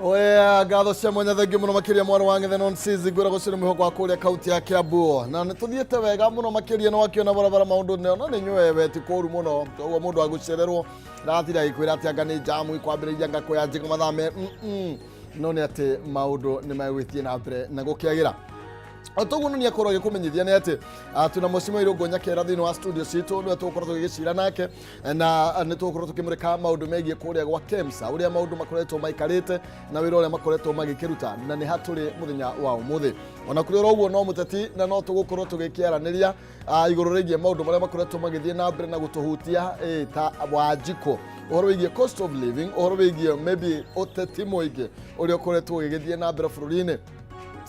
Oya, ngatho cia mwanya, thengiũ mũno makĩria, mwarĩ wa ng'ethe non sizi ngwĩra gũcĩrĩ mwĩhoko wa kũrĩa kaunti ya Kiambu, na nĩ tũthiĩte wega mũno makĩria. Nĩ wakĩona barabara maũndũ nĩ ona nĩ nyũĩ ti kũru mũno, koguo mũndũ agũcererwo ndagatinde agĩkwĩra atĩ anga nĩ jamu ikwambĩrĩria ngakwĩra njĩko mathame no nĩ atĩ maũndũ nĩ megũgĩthiĩ na mbere na gũkĩagĩra. O toguo nĩ akorwo agĩkũmenyithia nĩ atĩ twĩna Mheshimiwa Irũngũ Nyakera thĩinĩ wa studio citũ, nĩwe tũgũkorwo tũgĩgĩcira nake na nĩ tũgũkorwo tũkĩmũrĩka maũndũ megiĩ kũrĩa gwa KEMSA, ũrĩa maũndũ makoretwo maikarĩte na wĩra ũrĩa makoretwo magĩkĩruta na nĩ hatũrĩ mũthenya wa ũmũthĩ. Ona kũrĩ oro ũguo, no mũteti na no tũgũkorwo tũgĩkĩaranĩria igũrũ rĩgiĩ maũndũ marĩa makoretwo magĩthiĩ na mbere na gũtũhutia ta Wanjikũ, ũhoro wĩgiĩ cost of living, ũhoro wĩgiĩ maybe ũteti mũingĩ ũrĩa ũkoretwo ũgĩgĩthiĩ na mbere bũrũri-inĩ,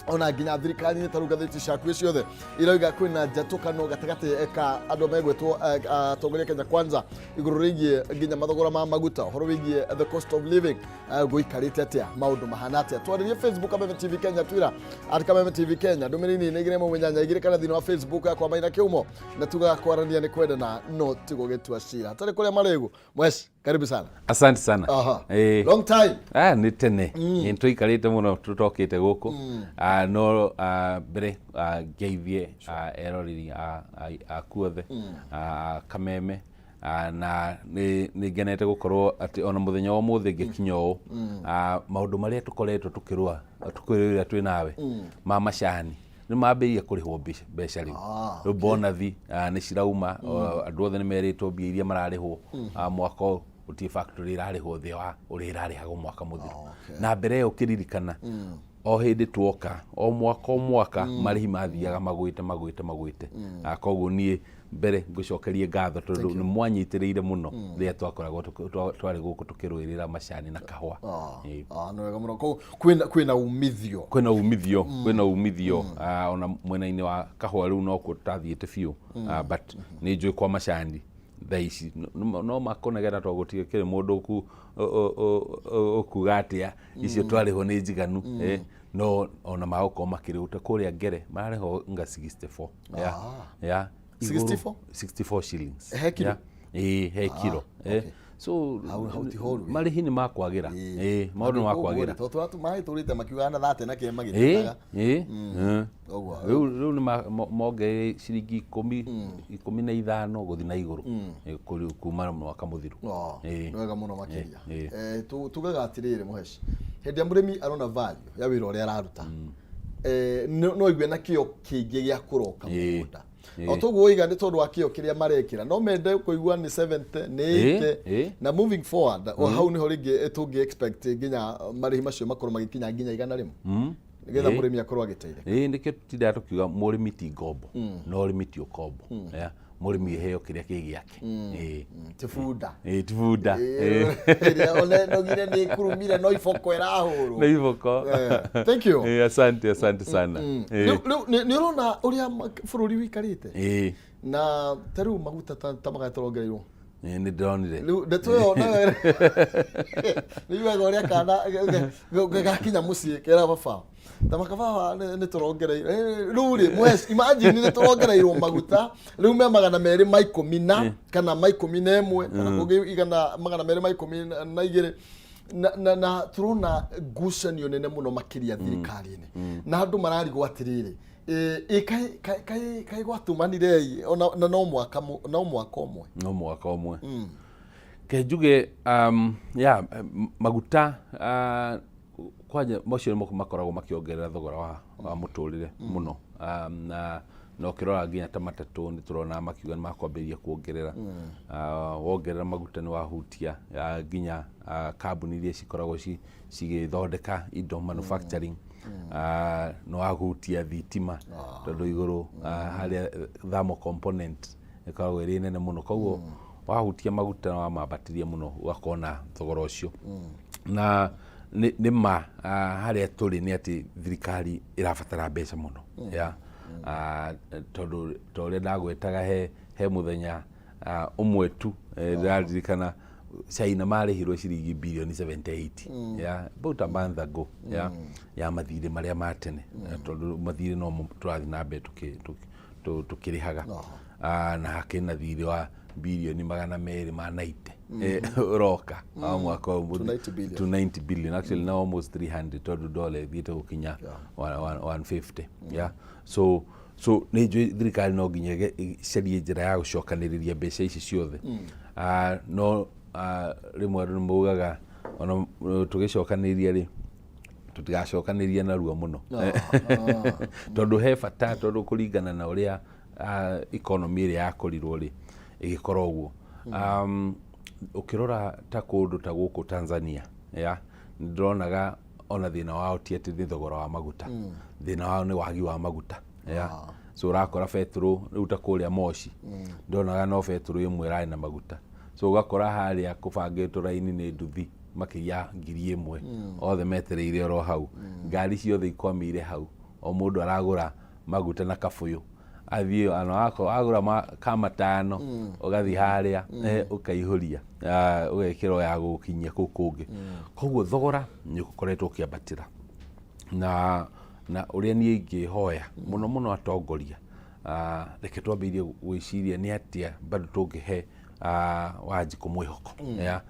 ona nginya thirikari-inĩ. Ta rĩu ngathĩti ciaku ciothe irauga kwĩna njatũkano gatagatĩ ka andũ megwĩtwo atongoria Kenya Kwanza igũrũ rĩgiĩ nginya mathogora ma maguta, ũhoro wĩgiĩ the cost of living gũikarĩte atĩa, maũndũ mahana atĩa. Twarĩrie Facebook Kameme TV Kenya, Twitter @KamemeTV Kenya, ndũmĩrĩri nĩ 218 2 kana thĩinĩ wa Facebook yakwa Maina Kĩumo, na tugaga kwarania nĩ kwendana no ti gũgĩtua cira hatarĩ kũrĩa marĩgu. Mwesh, karibu sana. Asante sana. Long time. Ah, nĩ tene nĩ tũikarĩte mũno tũtokĩte gũkũ. Ah, no mbere ngeithie eroreri aku othe Kameme, na nĩ ngenete gũkorwo atĩ ona mũthenya wa ũmũthĩ ngĩkinya ũũ. Maũndũ marĩa tũkoretwo tũkĩrũa tũkĩrũĩra twĩ nawe ma macani nĩ mambĩrĩria kũrĩhwo mbeca rĩu. Rĩu bonathi nĩ cirauma. Andũ othe nĩ merĩtwo mbia iria mararĩhwo mwaka ũyũ, gũtirĩ factory ĩrarĩhwo thĩ wa ũrĩa ĩrarĩhagwo mwaka mũthiru. Na mbere ĩyo ũkĩririkana o hĩndĩ tuoka, o mwaka o mwaka marĩhi mathiaga magwĩte magwĩte magwĩte. Koguo niĩ mbere ngũcokerie ngatho tondũ nĩ mwanyitĩrĩire mũno rĩrĩa twakoragwo twarĩ gũkũ tũkĩrũĩrĩra macani na kahũa. Nĩ wega mũno. Koguo kwĩna umithio. Kwĩna umithio, kwĩna umithio. Ona mwena-inĩ wa kahũa rĩu no kuo tũtathiĩte biũ. But nĩ njũĩ kwa macani thaa ici no makũnegena tondũ gũtikĩrĩ mũndũ ũkuga atĩa icio twarĩhwo nĩ njiganu, no ona magũkorwo makĩrĩhwo ta kũrĩa Ngere mararĩhwo nga 64 ya igũrũ. 64? 64 shillings. He kiro? Yeah. Ĩĩ, he kiro. So Hau ti horu. Marĩhi nĩ makwagĩra. Ĩĩ, maũndũ nĩ makwagĩra. Tondũ mahĩtũrĩte makiugaga na thate na kĩĩ magĩtetaga. Ĩĩ. Ũguo. Rĩu nĩ mongereire ciringi 15 gũthiĩ na igũrũ kuma mwaka mũthiru. Nĩ wega mũno makĩria. Tugaga atĩrĩrĩ, Mũheci, hĩndĩ ĩrĩa mũrĩmi arona value ya wĩra ũrĩa araruta, no aigue na kĩo kĩingĩ gĩa kũroka mũgũnda. O toguo oiga, nĩ tondũ wa kĩo kĩrĩa marekĩra, no mende kũigua nĩ 70, nĩ 80 na moving forward. O hau nĩho rĩngĩ tũngĩ expect nginya marĩhi macio makorwo magĩkinya nginya 100, nĩgetha mũrĩmi akorwo agĩteithĩka. Ĩĩ, nĩkĩo tũtindaga tũkiuga mũrĩmi ti ngombo na ũrĩmi ti ũkombo. Yeah, mũrĩmi eheo kĩrĩa kĩ gĩake. Ti bunda. Ĩĩ, ti bunda. Ĩrĩa onenogire nĩ kurumire no iboko ĩrahũrwo. Nĩ iboko. Thank you. Ĩĩ, asante, asante sana. Rĩu nĩ ũrona ũrĩa bũrũri wĩikarĩte na ta rĩu maguta ta magatũrongereirwo. Ĩĩ, nĩ ndĩronire. Rĩu ndeto ĩyo nayo nĩ wega ũrĩa kana gakinya mũciĩ kera baba ta makababa nĩ tũrongereirwo. Rĩu rĩ, Mũheci, imagine nĩ tũrongereirwo maguta, rĩu me 210 na kana ma 11 kana kũngĩ 212, na tũrona ngucanio nene mũno makĩria thirikari-inĩ, na andũ mararigwo atĩrĩrĩ, ĩ kaĩ gwatumanire ona na no mwaka no mwaka ũmwe. No mwaka ũmwe. Ke njuge ya maguta kwanja macio nĩmo makoragwo makĩongerera thogora wa mũtũrĩre mũno. Na ũkĩrora nginya ta matatũ nĩ tũrona makiuga nĩ makwambĩrĩria kuongerera. Wongerera maguta nĩ wahutia nginya kambuni iria cikoragwo cigĩthondeka indo, manufacturing. Nĩ wahutia thitima tondũ igũrũ harĩa thermal component ĩkoragwo ĩrĩ nene mũno, koguo wahutia maguta na wamambatĩria mũno ũgakorwo na thogora ũcio. Na nĩ ma harĩa tũrĩ nĩ atĩ thirikari ĩrabatara mbeca mũno ya tondũ ta ũrĩa ndagwetaga he mũthenya ũmwe tu, ndĩraririkana China marĩhirwo ciringi birioni 78 ya about a month ago ya mathirĩ marĩa ma tene, tondũ mathirĩ no mo tũrathiĩ na mbere tũkĩrĩhaga. Na hakĩrĩ na thirĩ wa birioni 290. Ũroka wa mwaka ũyũ 290 billion. 290 billion, actually now almost 300, tondũ dola ĩthiĩte gũkinya 150. Yeah, so nĩ njũĩ thirikari no nginya ĩcarie njĩra ya gũcokanĩrĩria mbeca ici ciothe. No rĩmwe andũ nĩ maugaga ona tũgĩcokanĩrĩria rĩ, tũtigacokanĩrie narua mũno, tondũ he bata, tondũ kũringana na ũrĩa economy ĩrĩa yakorirwo rĩ ĩgĩkorwo ũguo, ũkĩrora ta kũndũ ta gũkũ Tanzania, ya nĩndĩronaga ona thĩna wao ti atĩ nĩ thogora wa maguta, thĩna wao nĩ wagi wa maguta. Ya, so ũrakora betũrũ rĩu ta kũrĩa Moshi, ndonaga no betũrũ ĩmwe ĩrarĩ na maguta, so ũgakora harĩa kũbangĩtwo raini nĩ nduthi makĩria 1000, othe metereire oro hau, ngari ciothe ikwamĩire hau, o mũndũ aragũra maguta na kabũyũ athiĩ ona wakorwo wagũra ka 5, ũgathiĩ harĩa ũkaihũria, ũgekĩrwo ya gũgũkinyia kũu kũngĩ. Koguo thogora nĩ ũkoretwo ũkĩambatĩra, na ũrĩa niĩ ingĩhoya mũno mũno atongoria, reke twambĩrĩrie gwĩciria nĩ atĩa bado tũngĩhe Wanjikũ mwĩhoko ya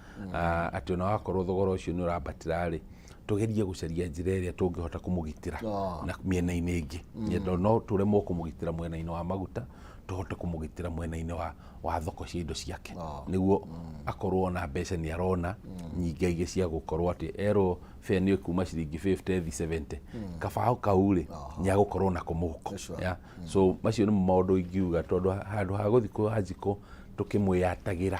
atĩ ona wakorwo thogora ũcio nĩ ũrambatĩra rĩ, tũgerie gũcaria njĩra ĩrĩa tũngĩhota kũmũgitĩra na mĩena-inĩ ĩngĩ. Tondũ no tũremwo kũmũgitĩra mwena-inĩ wa maguta, tũhote kũmũgitĩra mwena-inĩ wa thoko cia indo ciake, nĩguo akorwo na mbeca nĩ arona nyingaingĩ cia gũkorwo atĩ erwo fare nĩ kuma ciringi 50 ĩthi 70, kabaũ kau rĩ nĩ agũkorwo nako mũhuko. Yeah. So macio nĩmo maũndũ ingiuga, tondũ handũ ha gũthiĩ kwa Wanjikũ tũkĩmwĩyatagĩra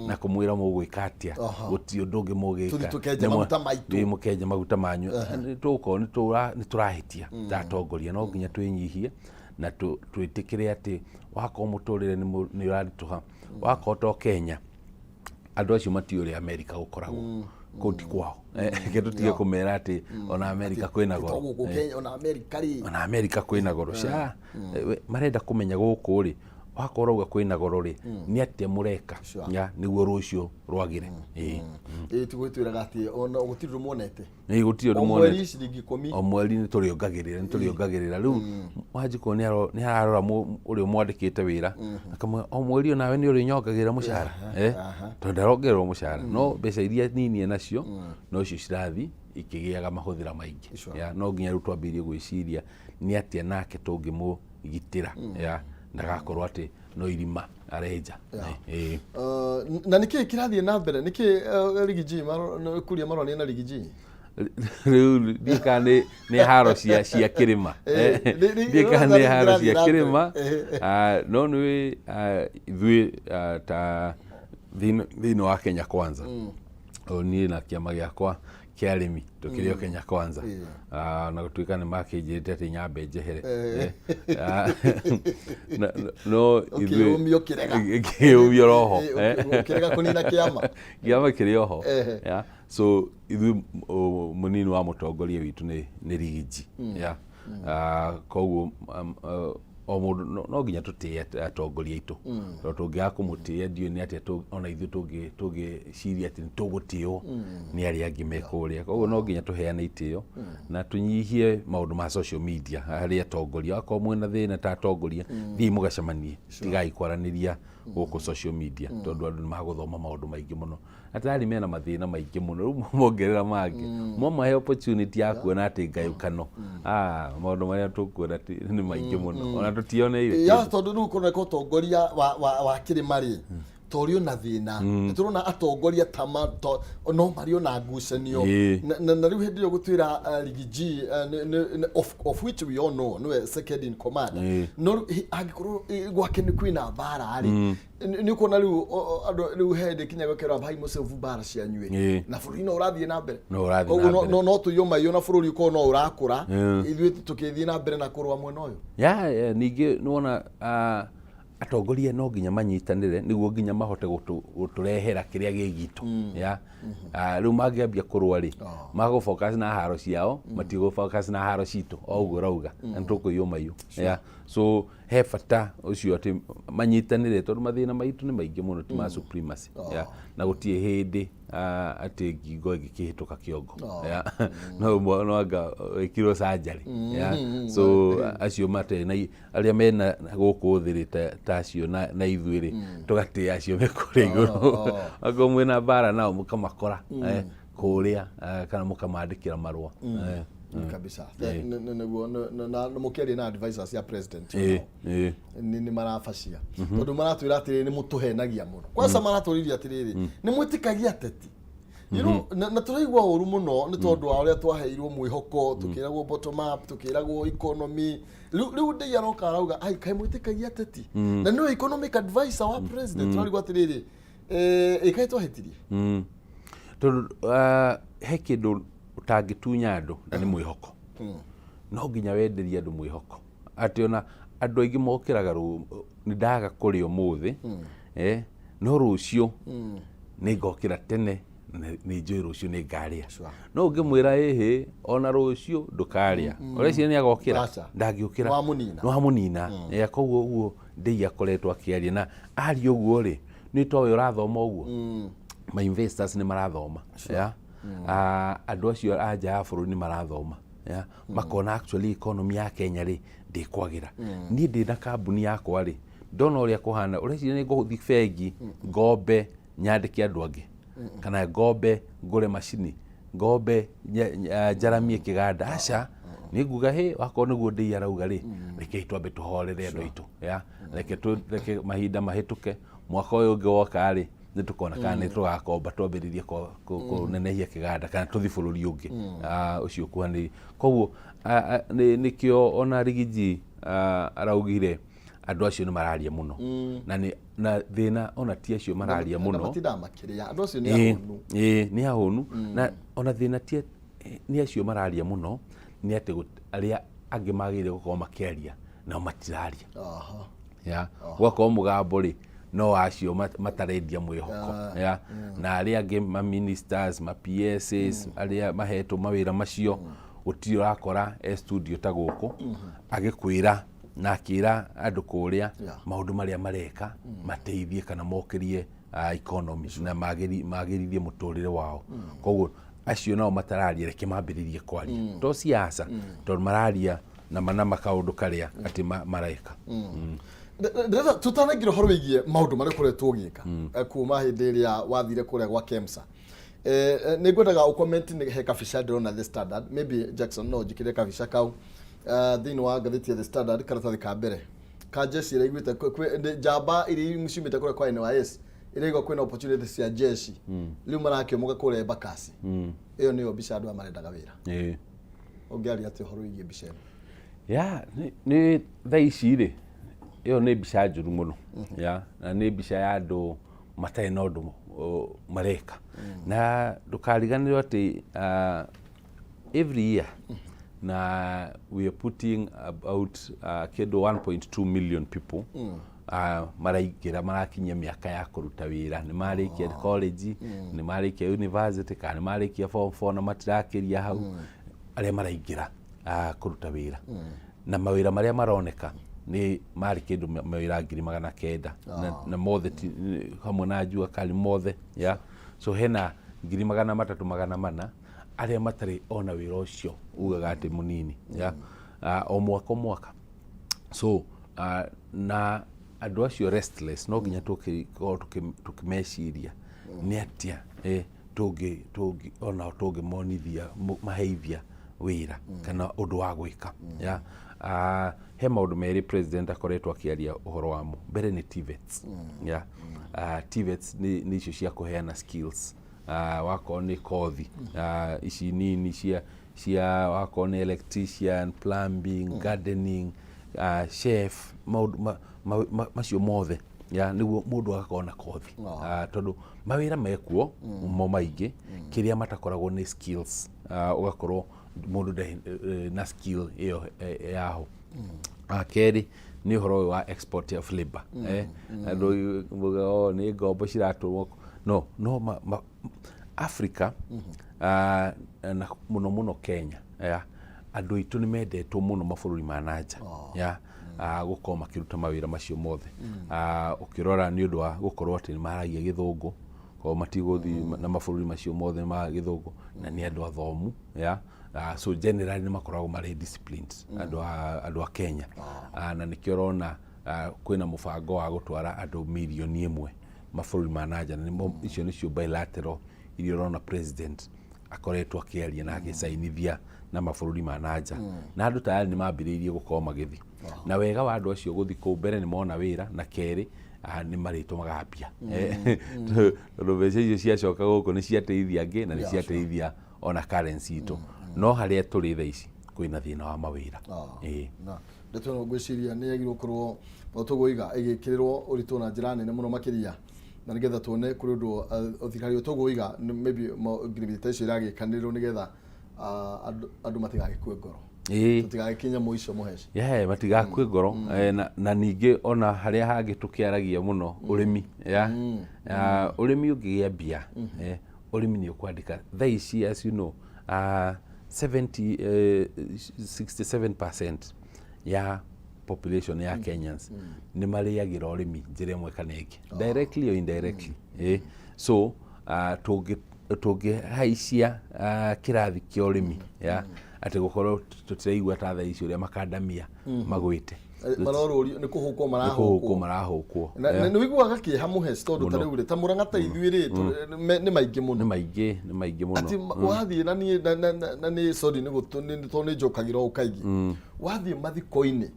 na kũmwĩra mũgwĩka atĩa, gũtirĩ ũndũ ũngĩ mũgĩka. Tũthiĩ tũkenje maguta maitũ. Ĩ, mũkenje maguta manyu. Nĩ tũgũkorwo nĩ tũrahĩtia ta atongoria. No nginya twĩnyihie na twĩtĩkĩre atĩ wakorwo mũtũrĩre nĩ ũraritũha, wakorwo to Kenya, andũ acio matiũĩ ũrĩa Amerika gũkoragwo, kũu ti kwao. Reke tũtige kũmera atĩ ona Amerika kwĩna To goro. gũkũ Kenya, ona Amerika rĩ. Ona Amerika kwĩna goro ca. Marenda kũmenya gũkũ rĩ, wakorwo ũrauga kwĩna goro rĩ, nĩ atĩa mũreka ya nĩguo rũciũ rwagĩre? Ĩĩ. Ĩ tigwĩtwĩraga atĩ ona gũtirĩ ũndũ monete. Nĩ gũtirĩ ũndũ O monete. mweri ciringi 10. O mweri nĩ tũrĩongagĩrĩra. Rĩu Wanjikũ nĩ ararora ũrĩa ũmwandĩkĩte wĩra, akamwĩra o mweri onawe nĩ ũrĩnyongagĩrĩra mũcara, tondũ ndarongererwo mũcara, no mbeca iria nini enacio nocio cirathi ikĩgĩaga mahũthĩra maingĩ. Ya, no nginya rĩu twambĩrĩrie gwĩciria nĩ atĩa nake tũngĩmũgitĩra, ya ndagakorwo atĩ no irima arenja. Ĩĩ. Na nĩkĩ kĩrathiĩ na mbere, nĩkĩ Riggy G kuria maronania na Riggy G? Rĩu ndiũĩ kana nĩ haro cia kĩrĩma. Ndiũĩ kana nĩ haro cia kĩrathiĩ na mbere. kĩrĩma. No nĩ ithuĩ ta thĩinĩ wa Kenya Kwanza, o niĩ na kĩama gĩakwa kĩa arĩmi tũkĩrĩ o Kenya Kwanza. Na gũtuĩka nĩ makĩnjĩrĩte atĩ nyambe njehere. No ithuĩ Ũkĩyũmia ũkĩrega. Ngĩyũmia roho. Ũkĩrega kũnina kĩama. Kĩama kĩrĩ oho. Yeah. So ithuĩ mũnini wa mũtongoria witũ nĩ Riggy G. Yeah. Koguo o mũndũ no nginya tũtĩe atongoria aitũ, tondũ tũngĩaga kũmũtĩĩa ndiũĩ nĩ atĩa ona ithuĩ tũngĩciria atĩ nĩ tũgũtĩo nĩ arĩa angĩ me kũrĩa. Koguo no nginya tũheane itĩo na tũnyihie maũndũ ma social media harĩ atongoria. Akorwo mwĩna thĩna ta atongoria, thiĩi mũgacemanie, tigai kwaranĩria gũkũ social media, tondũ andũ nĩ magũthoma maũndũ maingĩ mũno na tayari mena mathĩna maingĩ mũno. Rĩu mongerera mangĩ, mwamahe opportunity ya kuona atĩ ngayũkano, maũndũ marĩa tũkuona nĩ maingĩ mũno ona tũtioneire. Ya, tondũ rĩu kũroneka ũtongoria wa kĩrĩma rĩ torĩ ona thĩna. Nĩ tũrona atongoria ta no marĩ ona ngucanio. Na rĩu hĩndĩ ĩyo gũtwĩra Riggy G, of which we all know nĩwe second in command, no rĩu angĩkorwo gwake nĩ kwĩna mbara rĩ, nĩ ũkuona rĩu andũ rĩu he hĩndĩ kinya gwĩkĩra bhai mũcebu mbara cianyu ĩ, na bũrũri no ũrathiĩ na mbere. No ũrathiĩ Koguo na no mbere. no tũiywo maiyũ na bũrũri ũkorwo no ũrakũra, ithuĩ tũkĩthiĩ na mbere na kũrũa mwena ũyũ. Ya, ningĩ nĩwona atongoria no nginya manyitanĩre nĩguo nginya mahote gũtũrehera kĩrĩa gĩ gitũ. Ya. Rĩu mangĩambia kũrũa rĩ, magũ focus na haro ciao, matigũ focus na haro citũ, o ũguo ũrauga, na nĩtũkũiywo maiyũ. Ya. So he bata ũcio atĩ manyitanĩre, tondũ mathĩna maitũ nĩ maingĩ mũno, ti ma supremacy. Ya. Na gũtirĩ hĩndĩ atĩ ngingo ĩngĩkĩhĩtũka kĩongo. Oh. Yeah. No no anga ĩkirwo surgery. Yeah. So acio matarĩ na arĩa mena gũkũ thĩ rĩ, ta acio na ithuĩ rĩ, tũgatĩĩa acio me kũrĩa igũrũ. Oh. Akorwo mwĩna mbara nao mũkamakora kũrĩa, kana mũkamandĩkĩra marũa. Kabisa. Nĩguo na mũkĩaria na advisors ya president Ĩ. Nĩ marabacia tondũ maratwĩra atĩrĩrĩ, nĩ mũtũhenagia mũno. Kwanza maratũririe atĩrĩrĩ, nĩ mwĩtĩkagia ateti. Na tũraigua ũru mũno nĩ tondũ wa ũrĩa twaheirwo mwĩhoko, tũkĩragwo bottom up, tũkĩragwo economy. Rĩu ndei aroka arauga ai kaĩ mwĩtĩkagia ateti, na nĩwe economic advisor wa president. Tũrarigwo atĩrĩrĩ, ĩkaĩ twahĩtirie? Tondũ he kĩndũ ũtangĩtunya andũ na nĩ mwĩhoko. No nginya wenderie andũ mwĩhoko atĩ ona andũ aingĩ mokĩraga nĩ ndaga kũrĩa ũmũthĩ, no rũciũ nĩ ngokĩra tene na nĩ njũĩ rũciũ nĩ ngarĩa. No ũngĩmwĩra ĩhĩ ona rũciũ ndũkarĩa, ũreciria nĩ agokĩra? Aca. Ndangĩũkĩra. Nĩwamũnina. Nĩwamũnina. Koguo ũguo ndei akoretwo akĩaria na aria ũguo rĩ, nĩ towe ũrathoma ũguo, ma investors nĩ marathoma, yeah? Andũ acio a nja ya bũrũri nĩ marathoma, yeah? Makona actually economy ya Kenya rĩ ndĩkwagĩra. Niĩ ndĩ na kambuni yakwa rĩ, ndona ũrĩa kũhana, ũreciria nĩ ngũthiĩ bengi ngombe nyandĩke andũ angĩ, kana ngombe ngũre macini, ngombe njaramie kĩganda? Aca, nĩ nguga hĩ wakorwo nĩguo ndĩi arauga rĩ, rekei twambe tũhorere andũ aitũ, ya reke mahinda mahĩtũke. Mwaka ũyũ ũngĩ woka rĩ, nĩ tũkona kana nĩ tũgakomba twambĩrĩrie kũnenehia kĩganda kana tũthi bũrũri ũngĩ ũcio ũkuhanĩrĩirie. Koguo nĩkĩo ona Rigiji araugire andũ acio nĩ mararia mũno na nĩ na thĩna ona ti acio mararia Na mũno. Matindaga makĩrĩa andũ acio nĩ ahũnu. Ĩĩ, nĩ ahũnu. Na ona thĩna ti nĩ acio mararia mũno, nĩ atĩ arĩa angĩ magĩrĩire gũkorwo makĩaria nao matiraria. Ya gwakorwo mũgambo rĩ no acio matarendia mwĩhoko, ya na arĩa angĩ ma ministers, ma PSs, arĩa mahetwo mawĩra macio, gũtirĩ ũrakora e studio ta gũkũ agĩkwĩra na akĩra andũ kũrĩa maũndũ marĩa mareka mateithie kana mokĩrie economy na magĩrithie mũtũrĩre wao. Koguo acio nao matararia, reke mambĩrĩrie kwaria, to siasa, tondũ mararia na manama kaũndũ karĩa atĩ mareka. Ndĩrenda tũtanaingĩra ũhoro wĩgiĩ maũndũ marĩa ũkoretwo ũgĩka kuma hĩndĩ ĩrĩa wathire kũrĩa gwa KEMSA, nĩ ngwendaga ũcomment nĩ he kabica ndĩrona The Standard. Maybe Jackson no njĩkĩre kabica kau thĩinĩ wa ngathĩti ya The Standard, karatathi ka mbere ka jeshi ĩrĩa iguĩte njamba iria ciumĩte kũrĩa kwa NYS ĩraigua kwĩna opportunity cia jeshi, rĩu marakĩomoka kũrĩa Embakasi. Ĩyo nĩyo mbica andũ aya marendaga wĩra. Ũngĩaria atĩa ũhoro wĩgiĩ mbica ĩno? Ya nĩ thaa ici rĩ, ĩyo nĩ mbica njũru mũno, ya na nĩ mbica ya andũ matarĩ na ũndũ mareka. Na ndũkariganĩrwo atĩ every year na we are putting about kĩndũ 1.2 million people maraingĩra, marakinyia mĩaka ya kũruta wĩra, nĩ marĩkia college, nĩ marĩkia university, kana nĩ marĩkia form 4 na matirakĩria hau, arĩa maraingĩra kũruta wĩra. Na mawĩra marĩa maroneka nĩ marĩ kĩndũ mawĩra 900,000 na mothe hamwe na jua kali mothe, ya so hena 300,400 arĩa matarĩ ona wĩra ũcio ugaga atĩ mũnini, ya o mwaka o mwaka. So na andũ acio restless, no nginya tũkĩkorwo tũkĩmeciria nĩ atĩa tũngĩ onao tũngĩmonithia maheithia wĩra kana ũndũ wa gwĩka. Ya he maũndũ merĩ president akoretwo akĩaria ũhoro wamo. Mbere nĩ TVETs. Ya TVETs nĩ icio cia kũheana skills, wakorwo nĩ kothi ici nini cia wakorwo nĩ electrician, plumbing, gardening, chef, maũndũ macio mothe, ya nĩguo mũndũ agakorwo na kothi. Tondũ mawĩra mekuo mo maingĩ, kĩrĩa matakoragwo nĩ skills. Ũgakorwo mũndũ ndarĩ na skill ĩyo yaho. Kerĩ nĩ ũhoro ũyũ wa export of labor. Andũ maugaga, "Oh, nĩ ngombo ciratũmwo." No Africa, na mũno mũno Kenya, ya andũ aitũ nĩ mendetwo mũno mabũrũri ma nanja, ya gũkorwo makĩruta mawĩra macio mothe. Ũkĩrora nĩ ũndũ wa gũkorwo atĩ nĩ maragia gĩthũngũ, Koguo matigũthiĩ na mabũrũri macio mothe ma gĩthũngũ, na nĩ andũ athomu ya. So generally nĩ makoragwo marĩ disciplined andũ a Kenya. Na nĩkĩo ũrona kwĩna mũbango wa gũtwara andũ 1 million mabũrũri ma nanja, na nĩmo icio nĩcio bilateral iria ũrona president akoretwo akĩaria na agĩcainithia na mabũrũri ma nanja, na andũ tayari nĩ mambĩrĩirie gũkorwo magĩthiĩ. Na wega wa andũ acio gũthiĩ kũu, mbere nĩ mona wĩra, na kerĩ nĩ marĩtũmaga mbia. Tondũ mbeca icio ciacoka gũkũ nĩ ciateithia angĩ na nĩ ciateithia ona currency itũ. No harĩa tũrĩ thaa ici kwĩna thĩna wa mawĩra. Ĩĩ. Na ndeto ĩno ngwĩciria nĩ yagĩrĩirwo gũkorwo tũgũiga ĩgĩkĩrĩrwo ũritũ na njĩra nene mũno makĩria, na nĩgetha tuone kũrĩ ũndũ thirikari ĩyo tũgũiga maybe ngirimiti ta icio iragĩkanĩrĩrwo nĩgetha andũ matigagĩkue ngoro, tũtigagĩkinye mũico mũheci. Yeah, matigakue ngoro. Na ningĩ ona harĩa hangĩ tũkĩaragia mũno ũrĩmi ya. Ũrĩmi ũngĩgĩa mbia, ũrĩmi nĩ ũkwandĩka thaa ici, as you know, 70 67% ya population ya Kenyans nĩ marĩagĩra ũrĩmi njĩra ĩmwe kana ĩngĩ, directly or indirectly. So tũngĩhaicia kĩrathi kĩa ũrĩmi ya atĩ gũkorwo tũtiraigua ta thaa ici ũrĩa makandamia magwĩte. Marorũrio nĩ kũhũkwo. Nĩ kũhũkwo. Marahũkwo. Marahũkwo. Na nĩ ũiguaga kĩeha mũheci, tondũ ta rĩu rĩ, ta Mũrang'a ta ithuĩ rĩ, nĩ maingĩ mũno. Nĩ maingĩ, nĩ maingĩ mũno. Atĩ wathiĩ na niĩ na nĩ sorry nĩ gũtũ nĩ tondũ nĩ njokagĩra ũũ kaingĩ, wathiĩ mathiko-inĩ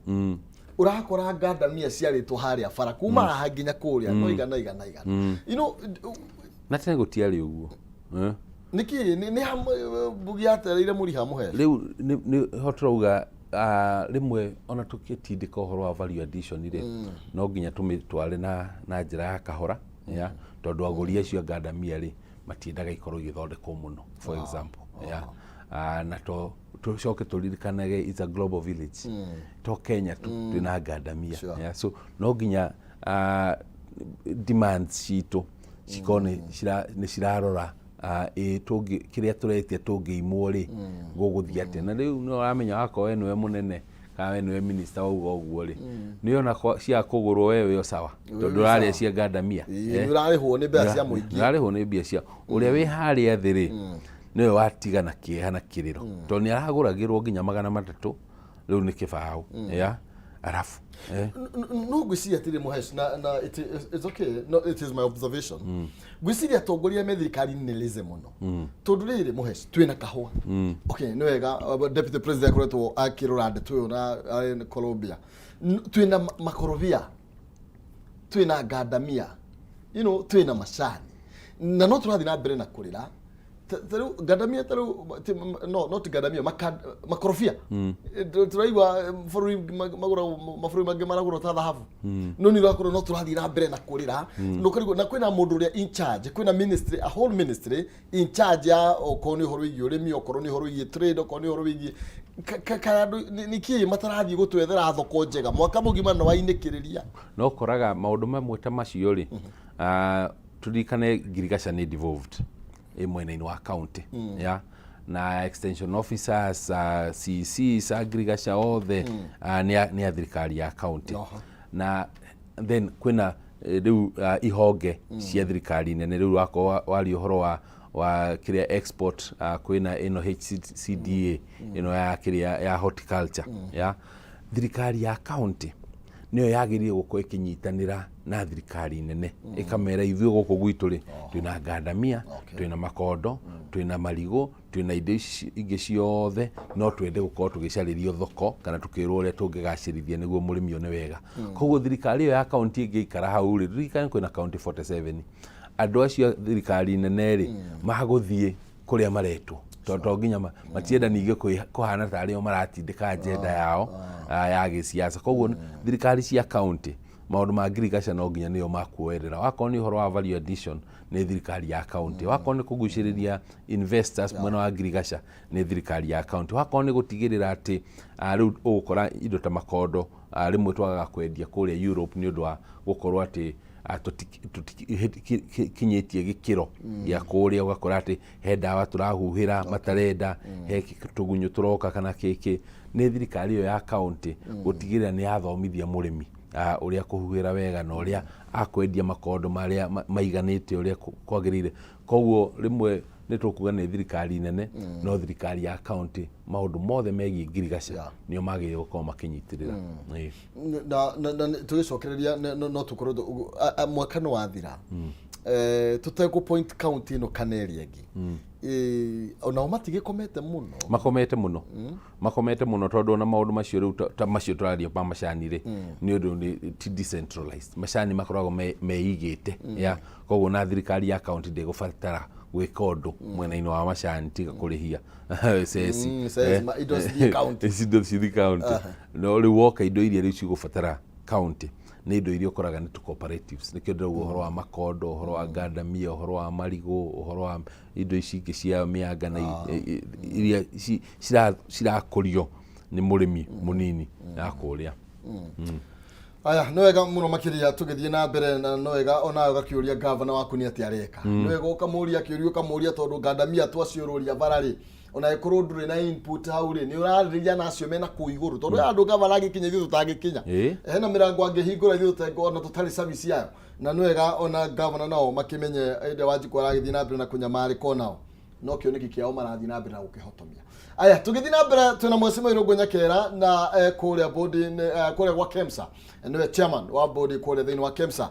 ũrakora ngandamia ciarĩtwo harĩa bara kuma haha nginya kũrĩa no igana igana igana. Na tene gũtiarĩ ũguo. Nĩkĩ nĩ mbugi yatereire mũriha mũhe? Rĩu nĩ ho tũrauga rĩmwe ona tũgĩtindĩka ũhoro wa value addition rĩ, no nginya tũmĩtware na njĩra ya kahora ya, tondũ agũri acio a ngandamia rĩ matiendaga ikorwo igĩthondekwo mũno, for example ya. Na to tũcoke tũririkanage it's a global village, to Kenya tu twĩna ngandamia. Yeah, so no nginya demands citũ cikorwo nĩ cirarora ĩ tũngĩ kĩrĩa tũretia tũngĩimwo rĩ gũgũthiĩ atĩa. Na rĩu nĩ ũramenya wakorwo we nĩwe mũnene kana we nĩwe minister wauga ũguo rĩ, nĩ ona cia kũgũrwo we wĩ o sawa tondũ wĩ ũrarĩa sawa. Cia ngandamia. Nĩ ũrarĩhwo nĩ mbeca cia mũingĩ. Ũrarĩhwo nĩ mbia cia ũrĩa wĩ harĩa thĩ rĩ, nĩwe watiga na kĩeha na kĩrĩro, tondũ nĩ aragũragĩrwo nginya 300, rĩu nĩ kĩbaũ ya arabu. No ngwĩciria atĩrĩ mũhesh, na it's okay, no, it is my observation, ngwĩciria atongoria me thirikari-inĩ nĩ lazy mũno, tondũ rĩrĩ mũhesh, twĩna kahũa, okay, nĩ wega deputy president akoretwo akĩrora ndeto ĩyo na arĩ Colombia. Twĩna makorobia, twĩna ngandamia, twĩna macani, na no tũrathiĩ na mbere na kũrĩra. Ta rĩu ngandamia, ta rĩu no not ngandamia, makorobia. Tũraigua bũrũri magũragwo, mabũrũri mangĩ maragũrwo ta thahabu, no nĩ ũrakorwo no tũrathiĩ na mbere na kũrĩra na ũkarigwo, na kwĩna mũndũ ũrĩa in charge, kwĩna ministry, a whole ministry in charge ya okorwo nĩ ũhoro wĩgiĩ ũrĩmi, okorwo nĩ ũhoro wĩgiĩ trade, okorwo nĩ ũhoro wĩgiĩ kana andũ nĩ kĩĩ matarathiĩ gũtwethera thoko njega mwaka mũgima na wainĩkĩrĩria. No ũkoraga maũndũ mamwe ta macio rĩ, tũririkane ngirigaca nĩ devolved ĩ mwena-inĩ wa county ya, na extension officers, CCs a ngirigaca othe nĩ a thirikari ya county. Na then kwĩna rĩu ihonge cia thirikari nene. Rĩu wakorwo waria ũhoro wa kĩrĩa export, kwĩna ĩno HCDA ĩno ya kĩrĩa ya horticulture ya thirikari ya county, nĩyo yagĩrĩire gũkorwo ĩkĩnyitanĩra na thirikari nene ĩkamera ithuĩ gũkũ gwitũ rĩ twĩna ngandamia, twĩna makondo, twĩna marigũ, twĩna indo ici ingĩ ciothe, no twende gũkorwo tũgĩcarĩrio thoko kana tũkĩrwo ũrĩa tũngĩgacĩrithia nĩguo mũrĩmi one wega. Koguo thirikari ĩyo ya kaunti ĩngĩikara hau rĩ, ririkane kwĩna kaunti 47, andũ acio a thirikari nene rĩ magũthiĩ kũrĩa maretwo, tondũ to nginya matienda ningĩ kũhana tarĩ o maratindĩka agenda yao ya gĩsiasa. Koguo thirikari cia kaunti, maũndũ ma ngirigaca no nginya nĩo makuoerera. Wakorwo nĩ ũhoro wa value addition, nĩ thirikari ya kaunti. Wakorwo nĩ kũgucĩrĩria investors mwena wa ngirigaca, nĩ thirikari ya kaunti. Wakorwo nĩ gũtigĩrĩra atĩ rĩu ũgũkora indo ta makondo, rĩmwe twagaga kwendia kũrĩa Europe nĩ ũndũ wa gũkorwo atĩ tũtikinyĩtie gĩkĩro gĩa kũrĩa, ũgakora atĩ he ndawa tũrahuhĩra matarenda, he tũgunyũ tũroka kana kĩkĩ, nĩ thirikari ĩyo ya kaunti gũtigĩrĩra nĩ yathomithia mũrĩmi. Ũrĩa akũhuhĩra wega na ũrĩa akwendia makondo marĩa maiganĩte ũrĩa kwagĩrĩire. Koguo rĩmwe nĩ tũkuga nĩ thirikari nene, no thirikari ya county maũndũ mothe megiĩ ngirigaca nĩo magĩrĩire gũkorwo makĩnyitĩrĩra. Ĩĩ. Na tũgĩcokereria no tũkorwo mwaka nĩ wathira tũtegũ point county ĩno kana ĩrĩa ĩngĩ. Onao matigĩkomete mũno. Makomete mũno, makomete mũno, tondũ ona maũndũ macio rĩu ta macio tũraria ma macani rĩ, nĩ ũndũ nĩ ti decentralized. Macani makoragwo meigĩte ya koguo na thirikari ya county ndĩgũbatara gwĩka ũndũ mwena-inĩ wa macani tiga kũrĩhia ceci. Ceci, indo cithiĩ county. Indo cithiĩ county. No rĩu woka indo iria rĩu cigũbatara county nĩ indo iria ũkoraga nĩ tu cooperatives. Nĩkĩo ndĩrauga ũhoro wa makondo, ũhoro wa ngandamia, ũhoro wa marigũ, ũhoro wa indo ici ingĩ cia mĩanga na iria cirakũrio nĩ mũrĩmi mũnini ya kũrĩa. Aya, nĩ wega mũno makĩria. Tũgĩthiĩ na mbere, na nĩ wega onawe ũgakĩũria gavana waku nĩ atĩa areka. Nĩ wega ũkamũria kĩũria, ũkamũria, tondũ ngandamia twaciũrũria bara rĩ, ona ĩkorwo ndũrĩ na input hau rĩ, nĩ ũrarĩrĩria na acio mena kũu igũrũ, tondũ andũ gavana angĩkinya ithuĩ tũtangĩkinya. Hena mĩrango angĩhingũra ithuĩ ona tũtarĩ service yayo. Na nĩ wega ona gavana nao makĩmenye hĩndĩ ĩrĩa Wanjikũ aragĩthiĩ na mbere na kũnyamarĩka, onao no kĩoneki kĩao marathiĩ na mbere na gũkĩhotomia. Aya, tũgĩthiĩ na mbere, twĩna Mheshimiwa Irũngũ Nyakera na kũrĩa bodi kũrĩa gwa KEMSA, nĩwe chairman wa bodi kũrĩa thĩinĩ wa KEMSA.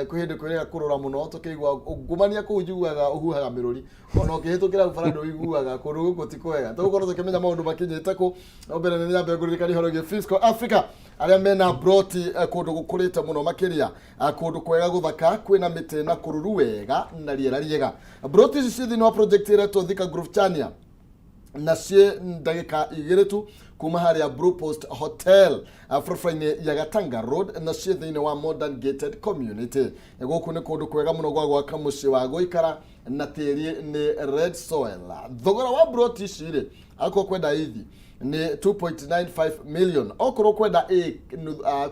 Kwĩ hĩndĩ kwĩrĩga kũrũra mũno tũkĩigua ungumania kũu, njiguaga ũhuhaga mĩrũri ona ũkĩhĩtũkĩra bara ndũiguaga kũndũ gũkũ ti kwega. Tũgũkorwo tũkĩmenya maũndũ makinyĩte kũ. No mbere nĩ nyambe ngũririkania ũhoro wĩgiĩ Fiscal Africa, arĩa mena broti kũndũ gũkũrĩte mũno makĩria, kũndũ kwega gũthaka kwĩna mĩtĩ na kũruru wega na rĩera rĩega. Broti ici ciĩ thĩinĩ wa project ĩretwo Thika Grove Chania, na ciĩ ndagĩka 2 tu kuma harĩa Blue Post Hotel, barabara-inĩ ya Gatanga Road, na ciĩ thĩinĩ wa modern gated community. Gũkũ nĩ kũndũ kwega mũno gwa gwaka mũciĩ wa gũikara, na tĩri nĩ red soil. Thogora wa broti ici rĩ, akorwo kwenda ithi nĩ 2.95 million, okorwo kwenda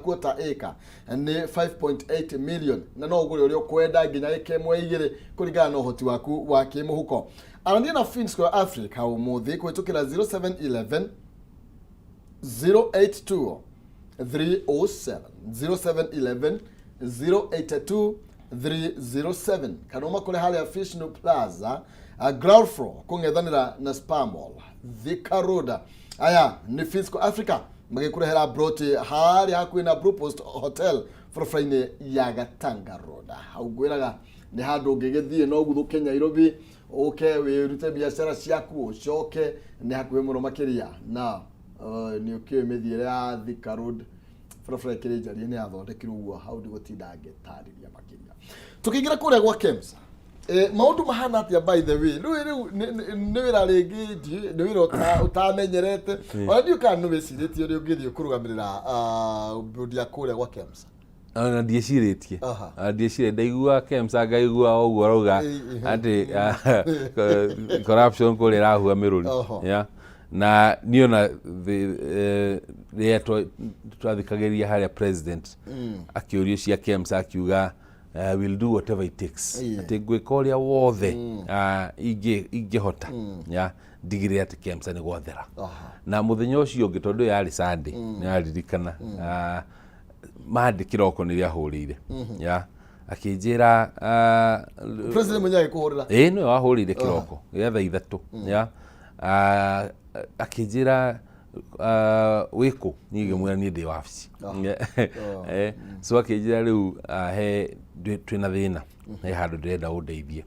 quarter acre nĩ 5.8 million, na no ũgũre ũrĩa ũkwenda nginya ĩka 1, 2, kũringana na ũhoti waku wa kĩmũhuko. Arania na Finsco Africa ũmũthĩ kũhĩtũkĩra 0711 082 307, 0711 082 307, kana ũmakore harĩa Fishnu Plaza, ground floor, kũng'ethanĩra na Spar Mall, Thika Road. Aya nĩ Fisco Africa magĩkũrehera broti harĩa hakuhĩ na Blue Post Hotel, barabara-inĩ ya Gatanga Road. Hau ngwĩraga nĩ handũ ũngĩgĩthiĩ no guthũke Nairobi, ũke wĩrute biacara ciaku, ũcoke nĩ hakuhĩ mũno makĩria. Na nĩ ũkĩũĩ mĩthiĩre ya Thika Road, barabara ĩkĩrĩ njarie, nĩ yathondekirwo ũguo, hau ndigũtinda ngĩtarĩria makĩria. Tũkĩingĩra kũrĩa gwa KEMSA, maũndũ mahana atĩa? By the way, rĩu nĩ wĩra rĩngĩ, nĩ wĩra ũtamenyerete, ona ndiũ kana nĩ wĩcirĩtie ũrĩa ũngĩthiĩ kũrũgamĩrĩra bodi ya kũrĩa gwa KEMSA. Ona ndiĩcirĩtie. Ona ndiĩcirĩtie, ndaigua KEMSA ngaigua o ũguo arauga atĩ corruption kũrĩa ĩrahua mĩrũri. Yeah. Na niĩ ona rĩrĩa twathikagĩrĩria harĩa president akĩũrio cia KEMSA, akiuga, "We'll do whatever it takes," atĩ ngwĩka ũrĩa wothe ingĩhota ya ndigĩrĩre atĩ KEMSA nĩ gwathera. Na mũthenya ũcio ũngĩ, tondũ yarĩ Sunday, nĩraririkana mandĩ kĩroko nĩrĩa ahũrĩire ya akĩnjĩra President mwenyewe agĩkũhũrĩra? Ĩĩ, nĩwe wahũrĩire kĩroko gĩa thaa 3 ya akĩnjĩra, "Wĩkũ?" Niĩ ngĩmwĩra niĩ ndĩ wabici. So akĩnjĩra rĩu he twĩna thĩna, he handũ ndĩrenda ũndeithie.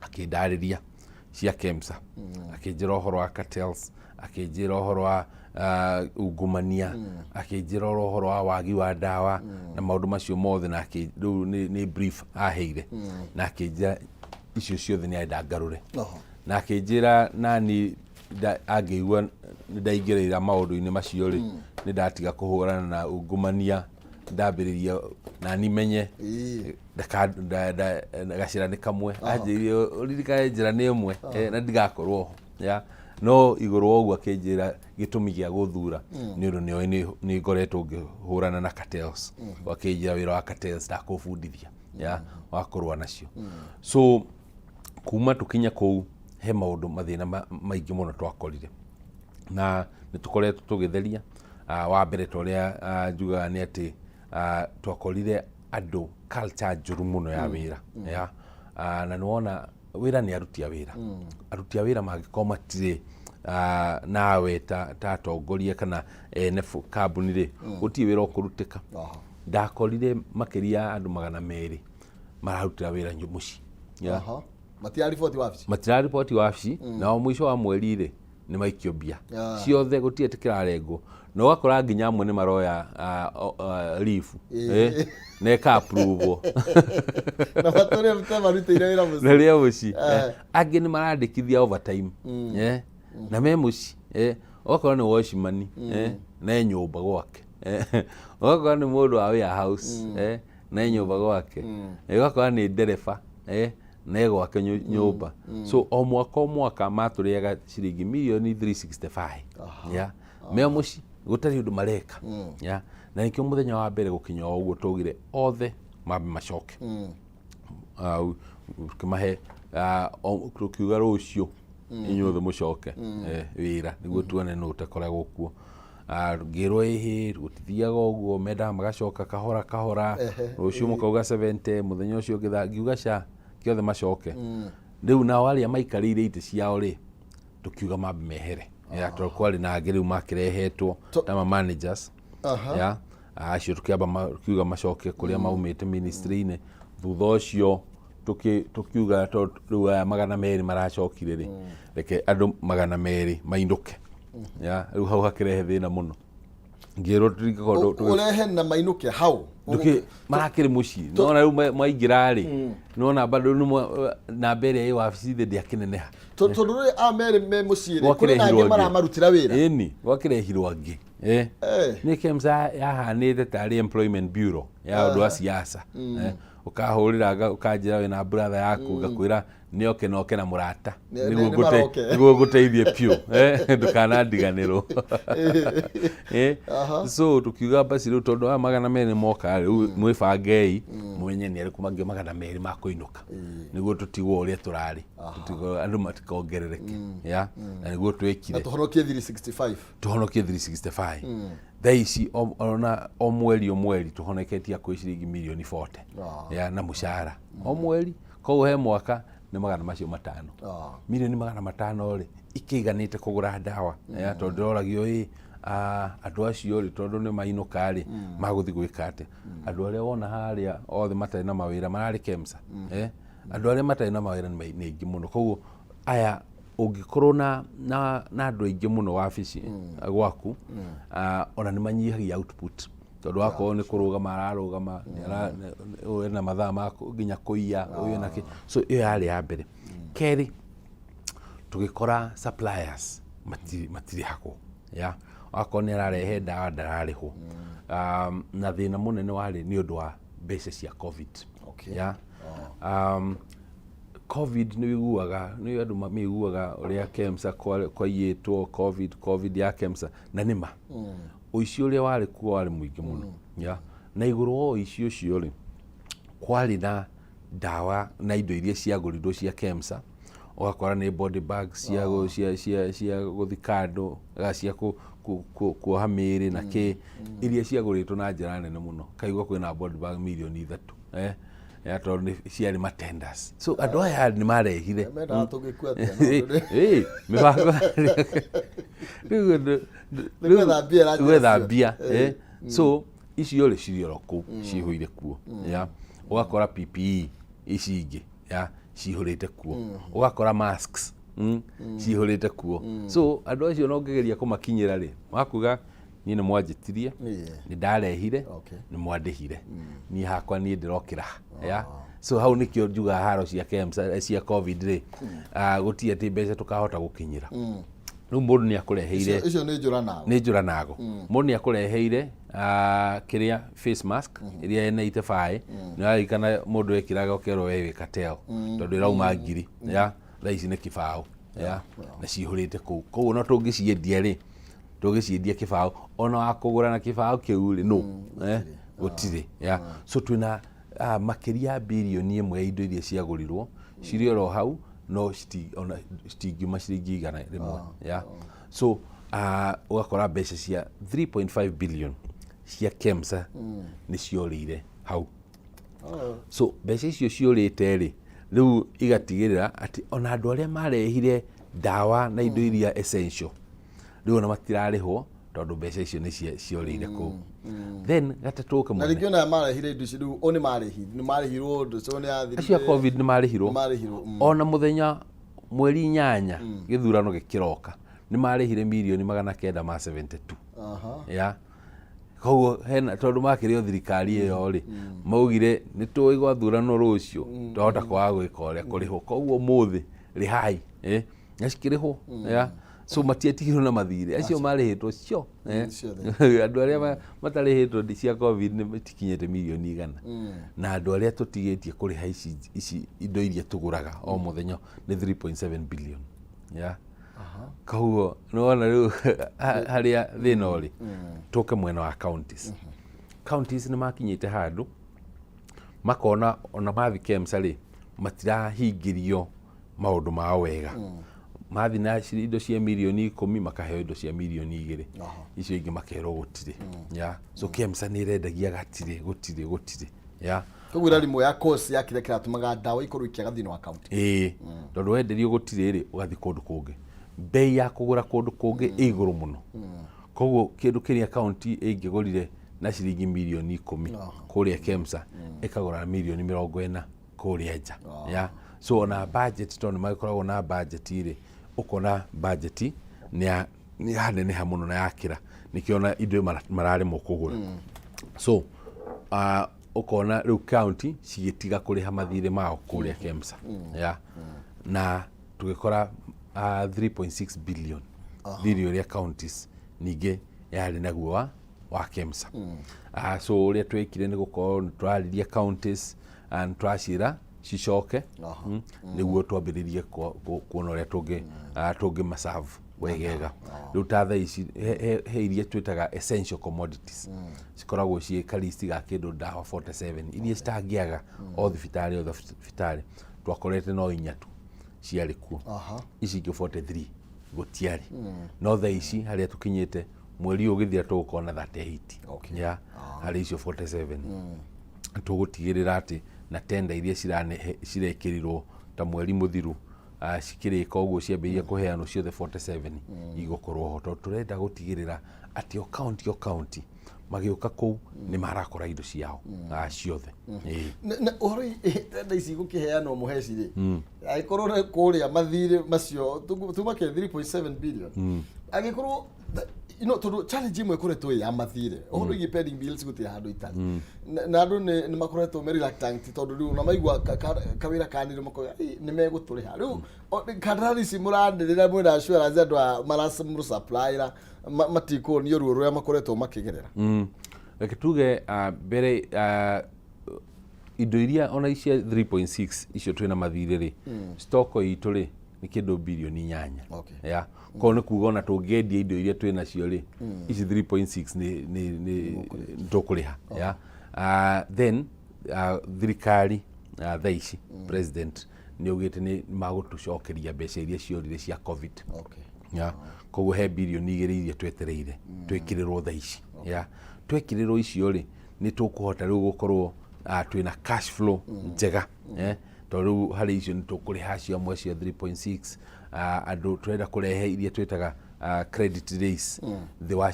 Akĩndarĩria cia KEMSA, akĩnjĩra ũhoro wa cartels, akĩnjĩra ũhoro wa ungumania, akĩnjĩra ũhoro wa wagi wa ndawa na maũndũ macio mothe. Na rĩu nĩ brief aheire na akĩnjĩra icio ciothe nĩ arenda ngarũre. Na akĩnjĩra nani angĩigua nĩ ndaingĩrĩra maũndũ-inĩ macio rĩ, nĩ ndatiga kũhũrana na ungumania, ndambĩrĩria nani menye gacĩra nĩ kamwe. Anjĩrire ũririkane njĩra nĩ ĩmwe na ndigakorwo ho ya no igũrũ wa ũguo. Akĩnjĩra gĩtũmi gĩa gũthura nĩ ũndũ nĩoĩ nĩ ngoretwo ngĩhũrana na cartels. Akĩnjĩra wĩra wa cartels ndakũbundithia ya wa kũrũa nacio. So kuma tũkinya kũu, he maũndũ mathĩna maingĩ mũno twakorire na nĩ tũkoretwo tũgĩtheria. Wa mbere, ta ũrĩa njugaga nĩ atĩ Twakorire andũ culture njũru mũno ya wĩra ya. Na nĩwona wĩra nĩ aruti a wĩra, aruti a wĩra mangĩkorwo matirĩ nawe ta atongoria kana ene kambuni rĩ, gũtirĩ wĩra ũkũrutĩka. Ndakorire makĩria ya andũ 200 mararutĩra wĩra mũciĩ. Yeah. Matirariboti wabici. Matirariboti wabici, nao mũico wa mweri rĩ nĩ maikio mbia ciothe, gũtirĩ atĩ kĩrarengwo, na ũgakora nginya amwe nĩ maroya leave na ĩka approve. Na matũrĩ te marutĩire wĩra mũciĩ. Na rĩa mũciĩ. Angĩ nĩ marandĩkithia overtime na me mũciĩ. Ũgakora nĩ watchman na e nyũmba gwake. Ũgakora nĩ mũndũ wa warehouse na e nyũmba gwake. Ũgakora nĩ ndereba na e gwake nyũmba. So o mwaka o mwaka matũrĩaga ciringi mirioni 365 yeah, me mũciĩ gũtarĩ ũndũ mareka. Yeah. Na nĩkĩo mũthenya wa mbere gũkinya o ũguo twaugire othe mambe macoke. Tũkĩmahe tũkiuga rũciũ inyuothe mũcoke wĩra nĩguo tuone nũ ũtakoragwo kuo. Ngĩrwo ĩhĩ gũtithiaga ũguo, mendaga magacoka kahora kahora, rũciũ mũkauga 70, mũthenya ũcio ũngĩ ngiuga ca kĩothe macoke. Rĩu nao arĩa maikarĩire itĩ ciao rĩ, tũkiuga mambe mehere ya, tondũ kwarĩ na angĩ rĩu makĩrehetwo ta ma managers ya acio, tũkĩamba tukiuga macoke kũrĩa maumĩte ministry-inĩ. Thutha ũcio tũkiuga tondũ rĩu aya 200 maracokire rĩ, reke andũ 200 mainũke ya. Rĩu hau hakĩrehe thĩna mũno, ngĩrwo tũtingĩkorwo Ũrehe na mainũke hau. Ndũkĩ marakĩrĩ mũciĩ nona rĩu maingĩra rĩ, nona bado nĩ namba ĩrĩa ĩ wabici thĩ ndĩakĩneneha. Tondũ rĩrĩ a merĩ me mũciĩ rĩ, kũrĩ na Gwakĩrehirwo angĩ angĩ. maramarutĩra wĩra. Ĩni gwakĩrehirwo angĩ. Nĩ KEMSA yahanĩte tarĩ employment bureau ya ũndũ wa siasa. Ũkahũrĩra ũkanjĩra wĩna brother yaku, ngakwĩra nĩoke noke na mũrata nĩguo Nĩ maroke. Nĩguo ngũteithie piũ, ndũkanandiganĩrwo. So tukiuga basi rĩu tondũ aya 200 moka rĩu, mwĩbangei mũmenye nĩ arĩkũ mangĩ 200 makũinũka nĩguo tũtigwo ũrĩa tũrarĩ. Andũ matikongerereke ya, na nĩguo Na twĩkire. tũhonokie 365. Tũhonokie 365. Thaa ici ona o mweri o mweri tũhonoketie hakuhĩ ciringi mirioni 40 ya na mũcara o mweri, koguo he mwaka nĩ magana macio matano. Mirioni 500 rĩ, ikĩiganĩte kũgũra ndawa ya, tondũ ndĩroragio ĩ andũ acio rĩ, tondũ nĩ mainũka rĩ, magũthiĩ gwĩka atĩa? Andũ arĩa wona harĩa othe matarĩ na mawĩra mararĩ KEMSA, andũ arĩa matarĩ na mawĩra nĩ aingĩ mũno. Koguo aya ũngĩkorwo na andũ aingĩ mũno wabici gwaku, ona nĩ manyihagia output, tondũ wakorwo nĩ kũrũgama ararũgama, ũyũ ena mathaa ma nginya kũiya, ũyũ ena kĩ. So ĩyo yarĩ ya mbere. Kerĩ, tũgĩkora suppliers matirĩhagwo ya, wakorwo nĩ ararehe ndawa ndararĩhwo. Na thĩna mũnene warĩ nĩ ũndũ wa mbeca cia COVID. Ya, COVID nĩ wĩiguaga nĩ andũ maiguaga ũrĩa KEMSA kwaiyĩtwo COVID, COVID ya KEMSA, na nĩ ma ũici ũrĩa warĩ kuo warĩ mũingĩ mũno ya. Na igũrũ wa ũici ũcio rĩ, kwarĩ na ndawa na indo iria ciagũrirwo cia KEMSA, ũgakora nĩ body bags cia cia gũthika andũ, cia kuoha mĩĩrĩ na kĩ, iria ciagũrĩtwo na njĩra nene mũno, kaigua kwĩna body bag mirioni 3, ya, tondũ nĩ ciarĩ matenders. So andũ aya nĩ marehire Mendaga tũgĩkua atĩa, no mĩbango rĩu Nĩ gwetha mbia na njĩra gwetha cio. mbia. So icio rĩ cirĩ oro kũu cihũire kuo ya, ũgakora PPE ici ingĩ ya cihũrĩte kuo, ũgakora masks cihũrĩte kuo. So andũ acio no ngĩgeria kũmakinyĩra rĩ, makuga niĩ nĩ mwanjĩtirie, nĩ ndarehire, nĩ mwandĩhire, niĩ hakwa niĩ ndĩrokĩra ya. So hau nĩkĩo njugaga haro cia KEMSA, cia COVID rĩ, gũtirĩ atĩ mbeca tũkahota gũkinyĩra. Rĩu mũndũ nĩ akũreheire Icio nĩ njũra nawe. Nĩ njũra nago. Mũndũ nĩ akũreheire kĩrĩa face mask ĩrĩa ĩna itebaĩ, nĩ ũraririkana mũndũ ekĩraga ũkerwo we wĩ cartel tondũ ĩrauma ngiri ya, thaa ici nĩ kĩbaũ ya, na cihũrĩte kũu. Koguo no tũngĩciendia rĩ, tũngĩciendia kĩbaũ, ona wa kũgũra na kĩbaũ kĩu rĩ, no gũtirĩ ya. So twĩna makĩria ya birioni 1 ya indo iria ciagũrirwo cirĩ oro hau, no ona citingiuma ciringi 100 ya. So ũgakora mbeca cia 3.5 billion. Cia KEMSA nĩ ciorĩire hau. So mbeca icio ciũrĩte rĩ, rĩu igatigĩrĩra atĩ ona andũ arĩa marehire ndawa na indo iria essential rĩu ona matirarĩhwo, tondũ mbeca icio nĩ ciorĩire kũu. Then gatatũ na kĩmwe rĩngĩ ona marehire indo ici rĩu o nĩ marĩhirwo ũndũ ũcio nĩ yathirire. Acio a COVID nĩ marĩhirwo. Nĩ marĩhirwo. Ona mũthenya mweri 8 gĩthurano gĩkĩroka nĩ marĩhire mirioni 972. Ya, koguo hena tondũ makĩrĩ o thirikari ĩyo rĩ, maugire nĩ tũĩ gwathuranwo rũciũ twahota kwaga gwĩka ũrĩa kũrĩhwo, koguo ũmũthĩ rĩhai, na cikĩrĩhwo. Ya, so matietigirwo na mathirĩ acio marĩhĩtwo cio, eh. Ciothe. Andũ arĩa matarĩhĩtwo cia COVID nĩ itikinyĩte mirioni 100, na andũ arĩa tũtigĩtie kũrĩha ici indo iria tũgũraga o mũthenya nĩ 3.7 billion. Ya, koguo nĩwona rĩu harĩa thĩna ũrĩ. Tũke mwena wa counties. Counties nĩ makinyĩte handũ makona ona mathi KEMSA rĩ, matirahingĩrio maũndũ mao wega. Mathi na indo cia mirioni 10, makaheo indo cia mirioni 2, icio ingĩ makerwo gũtirĩ. Ya, so KEMSA nĩ ĩrendagia gatirĩ, gũtirĩ, gũtirĩ. Ya. Koguo ĩrarimũ ya course ya kĩrĩa kĩratũmaga ndawa ikorwo ikĩaga thĩinĩ wa kaunti. Ĩĩ, tondũ wenderio gũtirĩ rĩ, ũgathiĩ kũndũ kũngĩ, mbei ya kũgũra kũndũ kũngĩ ĩ igũrũ mũno. Koguo kĩndũ kĩrĩa kaunti ĩngĩgũrire na ciringi mirioni 10 kũrĩa KEMSA, ĩkagũra na mirioni 40 kũrĩa nja. Ya, so ona budget, tondũ nĩ magĩkoragwo na budget rĩ, ũkona budget nĩ yaneneha mũno na yakĩra, nĩkĩo ona indo mararemwo kũgũra. So ũkona rĩu county cigĩtiga kũrĩha mathirĩ mao kũrĩa KEMSA. Ya, na tũgĩkora 3.6 billion thirĩ ũrĩa counties ningĩ yarĩ naguo wa KEMSA. So ũrĩa twekire nĩ gũkorwo nĩ tũraririe counties nĩ tũraciĩra cicoke, nĩguo twambĩrĩrie kuona ũrĩa tũngĩ maserve wegega. Rĩu ta thaa ici he iria twĩtaga essential commodities, cikoragwo ciĩ kalisti ga kĩndũ ndawa 47 iria citangĩaga o thibitarĩ o thibitarĩ. Twakorete no inya tu ciarĩ kuo, ici ingĩ 43 gũtiarĩ. No thaa ici harĩa tũkinyĩte, mweri ũyũ ũgĩthira tũgũkorwo na 38. Ya, harĩ icio 47 tũgũtigĩrĩra atĩ na tenda iria cirekĩrirwo ta mweri mũthiru, cikĩrĩka ũguo ciambĩrĩria kũheanwo ciothe 47 igũkorwo ho, tondũ tũrenda gũtigĩrĩra atĩ o county o county magĩũka kũu nĩ marakora indo ciao ciothe. Ĩĩ. Na ũhoro tenda ici gũkĩheanwo mũheci rĩ, angĩkorwo nĩ kũrĩa mathirĩ macio tuma ke 3.7 billion, angĩkorwo tondũ challenge ĩmwe ĩkoretwo ĩ ya mathirĩ, ũhoro wĩgiĩ pending bills, gũtirĩ handũ itarĩ. Na andũ nĩ makoretwo me reluctant, tondũ rĩu ona maigua kawĩra kanire makoiga, "Ĩ, nĩ megũtũrĩha rĩu." Kandarathi ici mũranĩrĩra mwĩna assurance andũ a maramũsupplyra matikuonio ruo rũrĩa makoretwo makĩgerera. Reke tuge mbere indo iria ona icia 3.6 icio twĩna mathirĩ rĩ, stock itũ rĩ nĩ kĩndũ birioni 8. Ya, koguo nĩ kuga ona tũngĩendia indo iria twĩ nacio rĩ, ici 3.6 nĩ tũkũrĩha. Ya, then thirikari thaa ici president nĩ augĩte nĩ magũtũcokeria mbeca iria ciorire cia COVID. Ya, koguo he birioni 2 iria twetereire twĩkĩrĩrwo thaa ici. Ya, twekĩrĩrwo icio rĩ, nĩ tũkũhota rĩu gũkorwo twĩna cash flow njega, tondũ rĩu harĩ icio nĩ tũkũrĩha acio amwe cia 3.6. Andũ tũrenda kũrehe iria twĩtaga credit days thĩ wa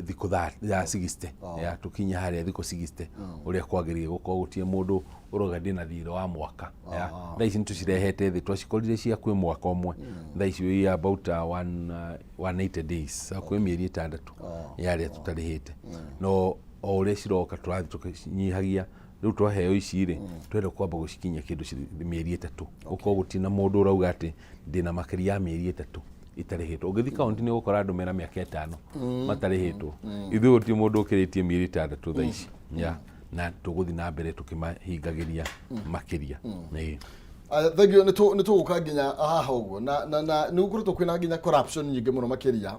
thikũ ya 60. Ya, tũkinye harĩa thikũ 60 ũrĩa kwagĩrĩire gũkorwo, gũtirĩ mũndũ ũroga ndĩna thirĩ wa mwaka. Ya, thaa ici nĩ tũcirehete thĩ, twacikorire cia kwĩ mwaka ũmwe, thaa ici we are about 180 days, hakuhĩ mĩeri 6 ya arĩa tũtarĩhĩte. No o ũrĩa ciroka tũrathiĩ tũkĩnyihagia. Rĩu twaheo ici rĩ, twenda kwamba gũcikinyia kĩndũ mĩeri 3, gũkorwo gũtirĩ na mũndũ ũrauga atĩ ndĩna makĩria ya mĩeri 3 itarĩhĩtwo. Ũngĩthiĩ kaunti nĩ ũgũkora andũ mena mĩaka 5 matarĩhĩtwo. Ithuĩ gũtirĩ mũndũ ũkĩrĩtie mĩeri 6 thaa ici. Ya, na tũgũthiĩ na mbere tũkĩmahingagĩria makĩria. Ĩĩ. Thank you. Nĩ tũgũka nginya haha ũguo na nĩ gũkoretwo kwĩna nginya corruption nyingĩ mũno makĩria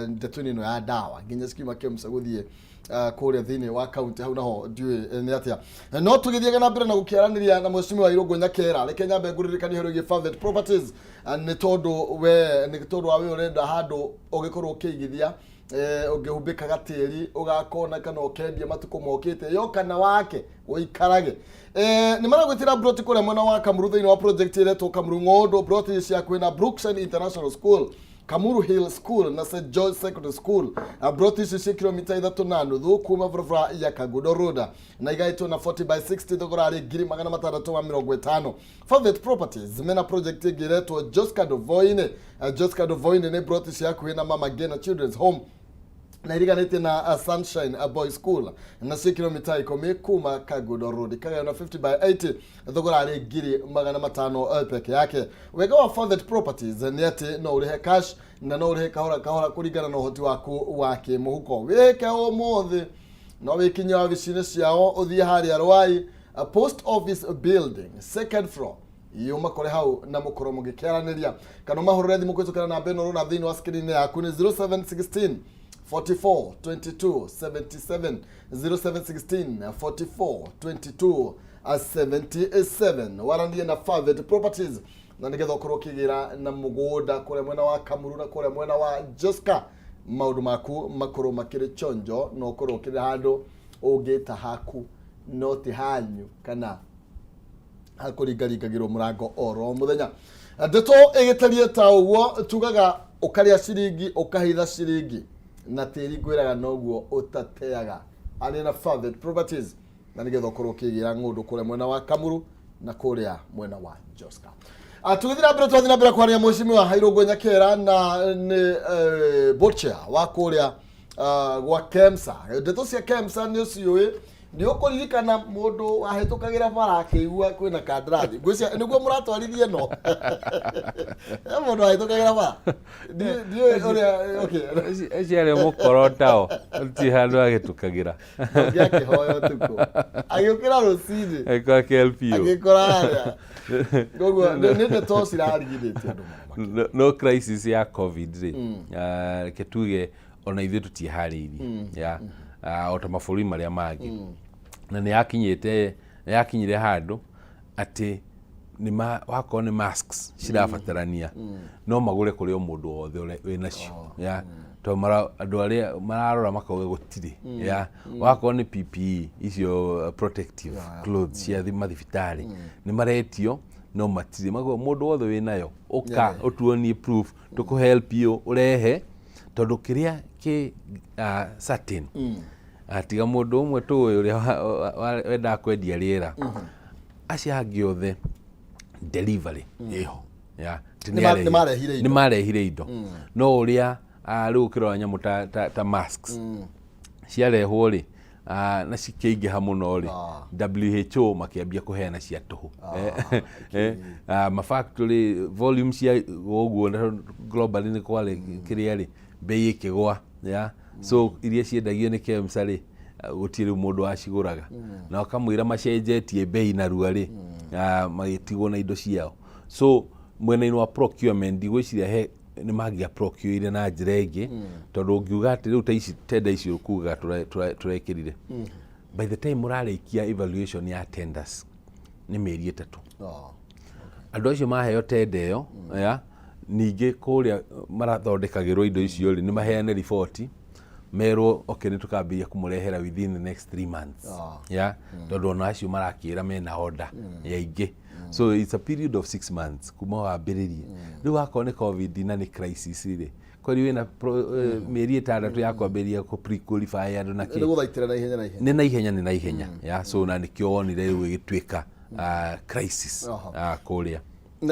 ndeto-inĩ ĩno ya ndawa, nginya cikiuma KEMSA gũthiĩ kũrĩa thĩinĩ wa kaunti hau naho ndiũĩ nĩ atĩa. No tũgĩthiaga na mbere na gũkĩaranĩria na mheshimiwa Irũngũ Nyakera, reke nyambe ngũririkanie ũhoro wĩgiĩ Fervent Properties, nĩ tondũ we nĩ tondũ wa we ũrenda handũ ũgĩkorwo ũkĩigithia. Ũngĩhumbĩka gatĩri ũgakona kana ũkendia matukũ mokĩte yoka na wake ũikarage. Nĩ maragwĩtĩra broti kũrĩa mwena wa Kamuru thĩinĩ wa project ĩretwo Kamuru Ng'ũndũ. Broti cia kwĩna Brookside International School, Kamuru Hill School na St George Secondary School. Broti ici ciĩ kilomita 3.5 kuma barabara ya Kangundo Road na igaĩtwo na 40 by 60, thogora arĩ 650,000. Favet Properties mena project ĩngĩ ĩretwo Josca Dovoine. Josca Dovoine nĩ broti cia hakuhĩ na Mama Ngina Children's Home na iriganĩtie na Sunshine Boys School na ciĩ kilomita 10 kuma Kangundo Road, ikagaywo na 50 by 80, thogora arĩ 500,000 peke yake. Wega wa Favet Properties nĩ atĩ no ũrĩhe cash na no ũrĩhe kahora kahora kũringana na ũhoti waku wa kĩmũhuko. Wĩke ũmũthĩ, no wĩkinye wabici-inĩ ciao, ũthiĩ harĩa Rwai, Post Office Building, second floor, yuma kũrĩ hau na mũkorwo mũgĩkĩaranĩria kana ũmahũrĩre thimũ kũhĩtũkĩra namba ĩno ũrona thĩinĩ wa screen yaku, nĩ 0716 44 22 77, 0716 44 22 77. Waranie na Favet Properties na nĩgetha ũkorwo ũkĩgĩra na mũgũnda kũrĩa mwena wa Kamuru na kũrĩa mwena wa Joska, maũndũ maku makorwo makĩrĩ chonjo na ũkorwo ũkĩrĩ handũ ũngĩta haku, no ti hanyu kana hakũringaringagĩrwo mũrango oro mũthenya. Ndeto ĩgĩtariĩ ta ũguo, tugaga ũkarĩa ciringi ũkahitha ciringi na tĩri, ngwĩraga noguo ũtateaga. Arĩ na Favet Properties na nĩgetha ũkorwo ũkĩgĩra ng'ũndũ kũrĩa mwena wa Kamuru na kũrĩa mwena wa Joska. Tũgĩthiĩ na mbere, twathiĩ na mbere kwaria mheshimiwa Hairũngũ Nyakera na nĩ board chair wa kũrĩa gwa KEMSA. Ndeto cia KEMSA nĩ ũciũĩ, nĩ ũkũririkana mũndũ wahĩtũkagĩra bara akĩigua kwĩna kandarathi, ngwĩciria nĩguo mũratwarithia ĩno, he mũndũ wahĩtũkagĩra bara. Ndiũĩ ũrĩa, okay. Acio arĩa mũkorotao ti handũ agĩtũkagĩra. Ũngĩ akĩhoya ũtukũ, agĩũkĩra rũcinĩ agĩkora KLPO, agĩkora harĩa. Koguo nĩ ndeto cirarigithĩtie andũ mũno makĩria. No crisis ya COVID rĩ, reke tuge ona ithuĩ tũtiĩharĩirie ya o ta mabũrũri marĩa mangĩ, na nĩ yakinyĩte, nĩ yakinyire handũ atĩ nĩ wakorwo nĩ masks cirabatarania, no magũre kũrĩ o mũndũ wothe ũrĩa wĩnacio ya tondũ andũ arĩa mararora makauga gũtirĩ ya. Wakorwo nĩ PPE icio, protective clothes cia mathibitarĩ, nĩ maretio no matirĩ, makauga mũndũ wothe wĩnayo ũka ũtuonie proof, tũkũ help you ũrehe, tondũ kĩrĩa kĩ certain, tiga mũndũ ũmwe tũĩ ũrĩa wendaga kwendia rĩera, acio angĩ othe delivery ĩho ya ti Nĩ marehire indo. Nĩ marehire indo, no ũrĩa rĩu ũkĩrora nyamũ ta masks ciarehwo rĩ, na cikĩingĩha mũno rĩ, WHO makĩambia kũheana cia tũhũ. Mafactory volume cia ũguo na globally nĩ kwarĩ kĩrĩa rĩ, bei ĩkĩgwa ya, so iria ciendagio nĩ KEMSA rĩ, gũtirĩ rĩu mũndũ wacigũraga, na wakamwĩra macenjetie bei narua rĩ, magĩtigwo na indo ciao. So mwena-inĩ wa procurement ndigwĩciria he nĩ mangĩa procure na njĩra ĩngĩ, tondũ ũngiuga atĩ rĩu ta ici tenda icio kugaga tũrekĩrire, by the time mũrarĩkia evaluation ya tenders nĩ mĩeri 3. Andũ acio maheo tenda ĩyo ya ningĩ kũrĩa marathondekagĩrwo indo icio rĩ, nĩ maheane riboti, merwo okay, nĩ tũkambĩrĩria kũmũrehera within the next 3 months ya tondũ ona acio marakĩra mena order ya ingĩ. So it's a period of 6 months kuma wambĩrĩrie. Rĩu wakorwo nĩ COVID na nĩ crisis rĩ, kweri wĩna mĩeri 6 ya kwambĩrĩria kũ pre-qualify andũ na nĩ kĩ gũthaitĩra na ihenya na ihenya. Nĩ na ihenya, nĩ na ihenya ya, so na nĩkĩo wonire rĩu ĩgĩtuĩka crisis kũrĩa.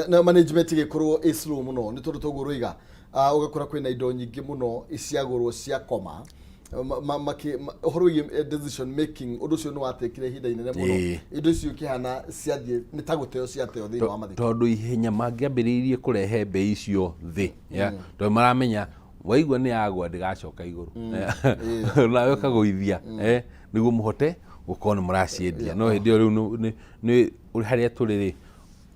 Na management ĩgĩkorwo ĩ slow mũno, nĩ tondũ toguo rũiga, ũgakora kwĩna indo nyingĩ mũno ciagũrwo cia koma. Ũhoro wĩgiĩ decision making, ũndũ ũcio nĩ watekire ihinda inene mũno. Indo icio ikĩhana ciathiĩ nĩ ta gũteo ciateo thĩinĩ wa mathiko. Tondũ ihenya mangĩambĩrĩirie kũrehe mbei icio thĩ ya tondũ maramenya waigua nĩ yagwa ndĩgacoka igũrũ, nawe ũkagũithia nĩguo mũhote gũkorwo nĩ mũraciendia. No hĩndĩ ĩyo rĩu nĩ harĩa tũrĩ rĩ,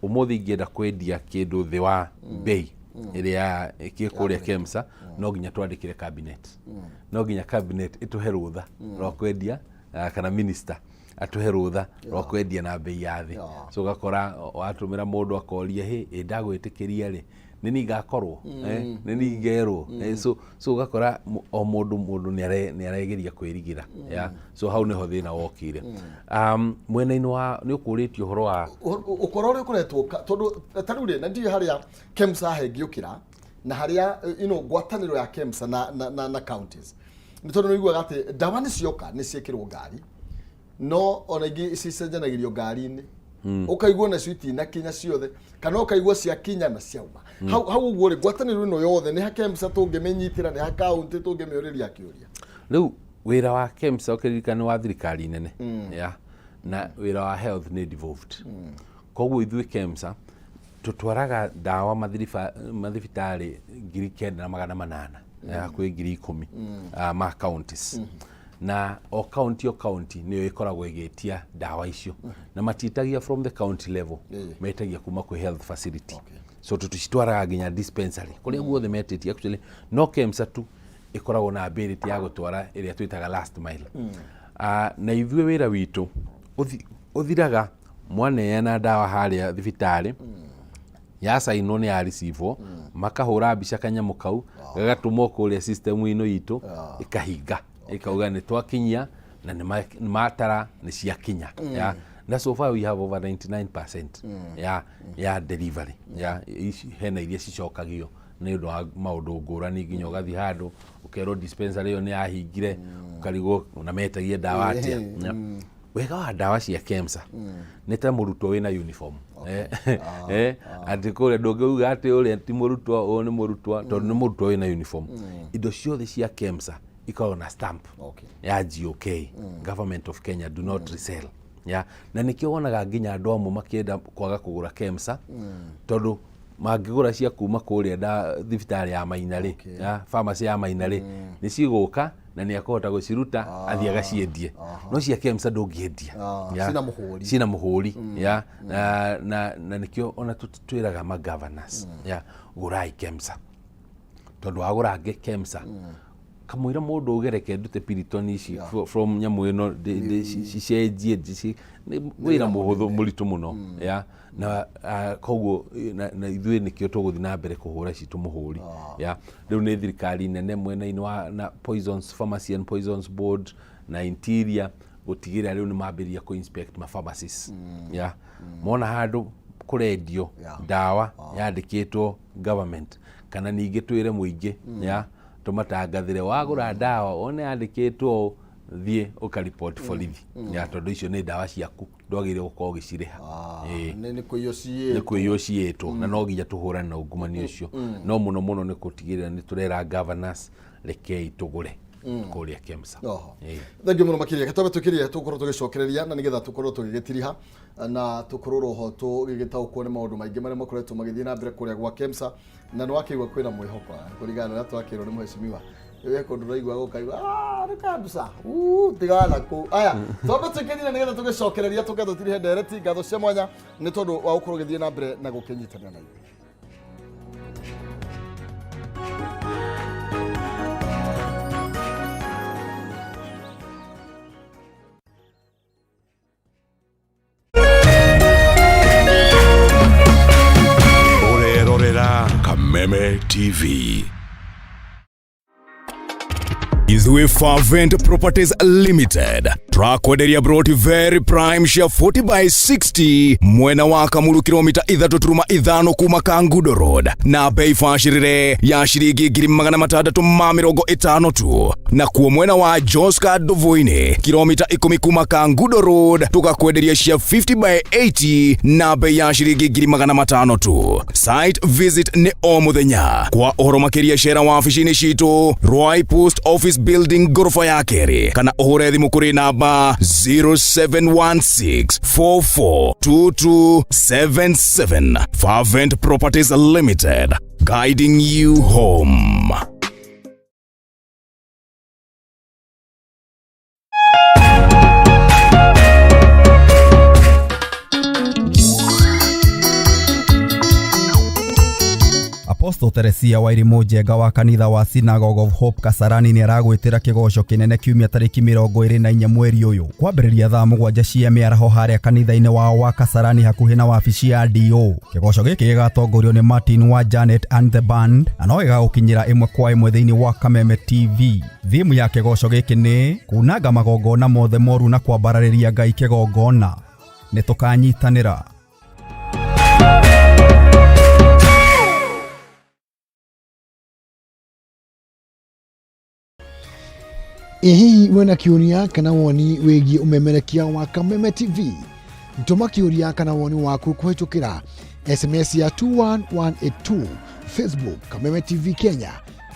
ũmũthĩ ingĩenda kwendia kĩndũ thĩ wa mbei ĩrĩa ĩkĩ kũrĩa KEMSA, no nginya twandĩkĩre cabinet, no nginya cabinet ĩtũhe rũtha rwa kwendia, kana minister. Atũhe rũtha rwa kwendia na bei ya thĩ. So ũgakora watũmĩra mũndũ akoria, hĩ, ĩ ndagwĩtĩkĩria rĩ, nĩ niĩ ngakorwo, nĩ niĩ ngerwo. So ũgakora o mũndũ nĩ aregeria kwĩrigĩra. Yeah. So hau nĩho thĩna wokire. Mwena-inĩ wa nĩ ũkũrĩtie ũhoro wa Ũkora ũrĩa ũkoretwo tondũ ta rĩu rĩ, na ndiũĩ harĩa KEMSA hengĩũkĩra na harĩa ngwatanĩro ya KEMSA na counties, nĩ tondũ nĩ ũiguaga atĩ ndawa nĩ cioka, nĩ ciĩkĩrwo ngari, no ona ingĩ cicenjanagĩrio ngari-inĩ, ũkaigua nacio itinakinya ciothe, kana ũkaigua ciakinya na ciauma hau ũguo rĩ, ngwatanĩro ĩno yothe nĩ ha KEMSA tũngĩmĩnyitĩra, nĩ ha county tũngĩmĩũrĩria kĩũria? Rĩu wĩra wa KEMSA, ũkĩririkana, nĩ wa thirikari nene, yeah. Na wĩra wa health nĩ devolved. Koguo ithuĩ KEMSA tũtwaraga ndawa mathibitarĩ 9800, hakuhĩ 10,000, ma counties, na o county, o county nĩyo ĩkoragwo ĩgĩtia ndawa icio, na matiĩtagia from the county level, metagia kuma kwĩ health facility. So tũticitwaraga nginya dispensary kũrĩa guothe metĩtie. Actually, no KEMSA tu ĩkoragwo na ability ya gũtwara ĩrĩa twĩtaga last mile. Na ithuĩ wĩra witũ ũthiraga mwaneana ndawa harĩa thibitarĩ, yacainwo, nĩ ya receive, makahũra mbica kanyamũ kau, gagatũmwo kũrĩa system ĩno itũ, ĩkahinga, ĩkauga nĩ twakinyia na nĩ matara nĩ ciakinya. Ya, na so far we have over 99% ya delivery. Ya ici hena iria cicokagio nĩ ũndũ wa maũndũ ngũrani, nginya ũgathiĩ handũ ũkerwo dispensary ĩyo nĩ yahingire, ũkarigwo na metagia ndawa atĩa. Ya. Wega wa ndawa cia KEMSA nĩ ta mũrutwo wĩna uniform, atĩ kũrĩa ndũngĩuga atĩ ũrĩa ti mũrutwo, ũyũ nĩ mũrutwo, tondũ nĩ mũrutwo wĩna uniform. Indo ciothe cia KEMSA ikoragwo na stamp ya GOK, Government of Kenya, do not resell. Ya, na nĩkĩo wonaga nginya andũ amwe makĩenda kwaga kũgũra KEMSA, tondũ mangĩgũra cia kuma kũrĩa thibitarĩ ya Maina rĩ, ya pharmacy ya Maina rĩ, nĩ cigũka na nĩ akũhota gũciruta athiĩ agaciendie, no cia KEMSA ndũngĩendia. Ya. Cina mũhũri. Cina mũhũri, ya, na nĩkĩo ona twĩraga ma governors, ya, gũrai KEMSA, tondũ wagũra KEMSA, kamũira mũndũ ũgereke ndute Piriton ici from nyamũ ĩno cicenjie, nĩ wĩra mũhũthũ mũritũ mũno. Ya, na koguo na ithuĩ nĩkĩo tũgũthiĩ na mbere kũhũra citũ mũhũri. Ya, rĩu nĩ thirikari nene mwena-inĩ wa na Poisons, Pharmacy and Poisons Board na Interior gũtigĩrĩra rĩu nĩ mambĩrĩria kũ inspect ma pharmacies. Ya, mona handũ kũrendio ndawa yandĩkĩtwo government, kana ningĩ twĩre mũingĩ, ya, tũmatangathĩre, wagũra ndawa wone yandĩkĩtwo ũũ, thiĩ ũkaripoti borithi, ya, tondũ icio nĩ ndawa ciaku, ndwagĩrĩire gũkorwo ũgĩcirĩha. Ĩĩ. Nĩ kũiywo ciĩ. Nĩ kũiywo ciĩtwo, na no nginya tũhũrane na ungumania ũcio, no mũno mũno nĩ gũtigĩrĩra nĩ tũrera governors, rekei tũgũre kũrĩa KEMSA. Oho. Ĩĩ. Thengiũ mũno makĩria. Gĩtobe tũkĩria tũkorwo tũgĩcokereria na nĩgetha tũkorwo tũgĩgĩtiriha na tũkorwo roho tũgĩgĩtaũkwo nĩ maũndũ maingĩ marĩa makoretwo magĩthiĩ na mbere kũrĩa gwa KEMSA, na nĩ wakĩigua kwĩna mwĩhoko, kũringana na ũrĩa twakĩrwo nĩ mheshimiwa wĩ kũndũ ũraigua gũkaigua, "Ah, nĩ KEMSA." Uu, tigana kũu aya, twambe twĩkĩrire nĩgetha tũgĩcokereria tũke tũtirihe ndereti. Ngatho cia mwanya nĩ tondũ wa gũkorwo ũgĩthiĩ na mbere na gũkĩnyitanĩra na ithuĩ. Ũrerorera Kameme TV. Ithuĩ Fervent Properties Limited twakwenderia broti very prime cia 40 by 60 mwena wa Kamuru, kilomita 3.5 kuma Kangudo Road, na bei bacĩrĩre ya ciringi 650,000 tu. Na kuo mwena wa Joska Ndovoini, kilomita 10 kuma Kangudo Road, tukakwenderia cia 50 by 80 na bei ya ciringi 500,000 tu. Site visit nĩ o mũthenya. Kwa ũhoro makĩria, cera wabici-inĩ citũ, Ruai Post Office Building, ngoroba ya kerĩ, kana ũhũre thimũ kũrĩ namba 0716442277. Fervent Properties Limited, guiding you home. Apostle Teresia Wairimu Njenga wa kanitha wa Synagogue of Hope Kasarani nĩ aragwĩtĩra kĩgoco kĩnene kiumia tarĩki 24 mweri ũyũ kwambĩrĩria thaa 7 cia mĩaraho harĩa kanitha-inĩ wao wa Kasarani hakuhĩ na wabici ya DO. Kĩgoco gĩkĩ gĩgatongorio nĩ Martin wa Janet and the Band na no gĩgagũkinyĩra ĩmwe kwa ĩmwe thĩinĩ wa Kameme TV. Thimu ya kĩgoco gĩkĩ nĩ kunanga magongona mothe moru na kwambararĩria Ngai kĩgongona. Nĩ tũkanyitanĩra. Ĩ hihi wĩna kĩũria kana woni wĩgiĩ ũmemerekia wa Kameme TV? Tũma kĩũria kana woni waku kũhĩtũkĩra SMS ya 21182, Facebook Kameme TV Kenya,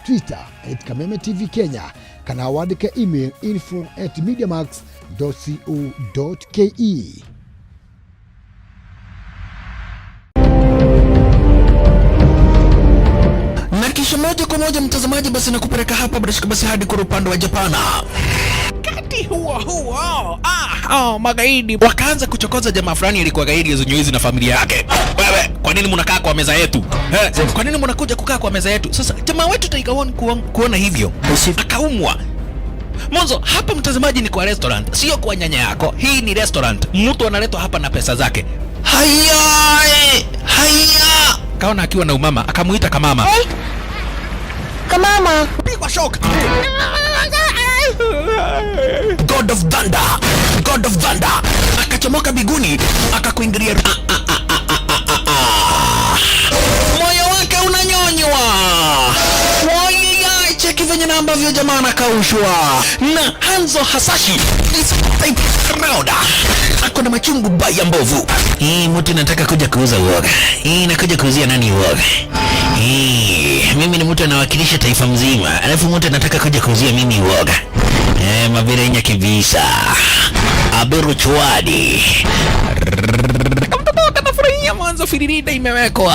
Twitter at Kameme TV Kenya, kana wandĩke email info at mediamax.co.ke. Na kisha moja kwa moja mtazamaji, basi nakupeleka hapa bila shaka basi hadi kwa upande wa Japana. Wakati huo huo, magaidi wakaanza kuchokoza jamaa fulani alikuwa gaidi ya na familia yake. Wewe, kwa nini mnakaa kwa meza yetu? Kwa nini mnakuja kukaa kwa meza yetu? Sasa jamaa wetu Tiger One kuona hivyo akaumwa. Mwanzo hapa mtazamaji, ni kwa restaurant, sio kwa nyanya yako. Hii ni restaurant, mtu analetwa hapa na pesa zake. Haya, haya, kaona akiwa na umama, akamuita kamama. Hey. Kamama. Pigwa shock. God of Thunder, God of Thunder akachomoka biguni akakuingilia. Moyo wake unanyonywa. Wai, cheki venye na ambavyo jamaa anakaushwa na Hanzo Hasashi this type round ako na machungu baya mbovu. Hii mtu nataka kuja kuuza uoga. Hii nakuja kuuzia nani uoga? Hii mimi ni mtu anawakilisha taifa mzima, alafu mtu anataka kuja kuuzia mimi uoga. Mabirenya kibisa. Aberu chwadi. Kamtoto kanafurahia mwanzo firirida imewekwa.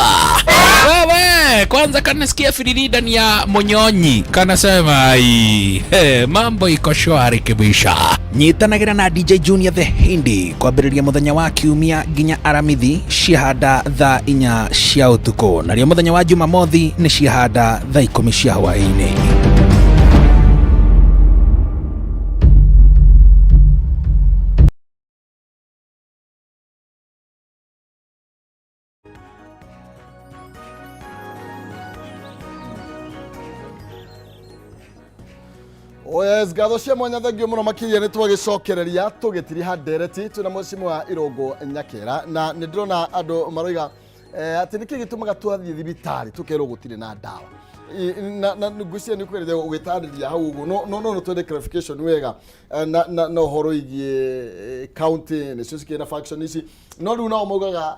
Wewe, kwanza kanasikia firirida ni ya Monyonyi. Kanasema ai, mambo iko shwari kibisha. Nyitanagira na DJ Junior the Hindi kwambĩrĩria mũthenya wa kiumia nginya aramithi ciahanda thaa 4 cia ũtukũ, narĩo mũthenya wa Jumamothi nĩ ciahanda thaa 10 cia hwaĩ-inĩ. Oh yes, ngatho cia mwanya thengio muno makiria ni twagicokereria tugitiriha ndereti twina mheshimiwa Irungu Nyakera na nĩ ndĩrona andũ maroiga atĩ nĩkĩ gĩtũmaga twathiĩ thibitarĩ tũkerwo gũtirĩ na ndawa. Na ngwĩciria nĩ ũkũgeria ũgĩtarĩria hau ũguo, no no no twende clarification wega na na ũhoro wĩgiĩ county nĩcio cikĩrĩ na function ici, no rĩu nao maugaga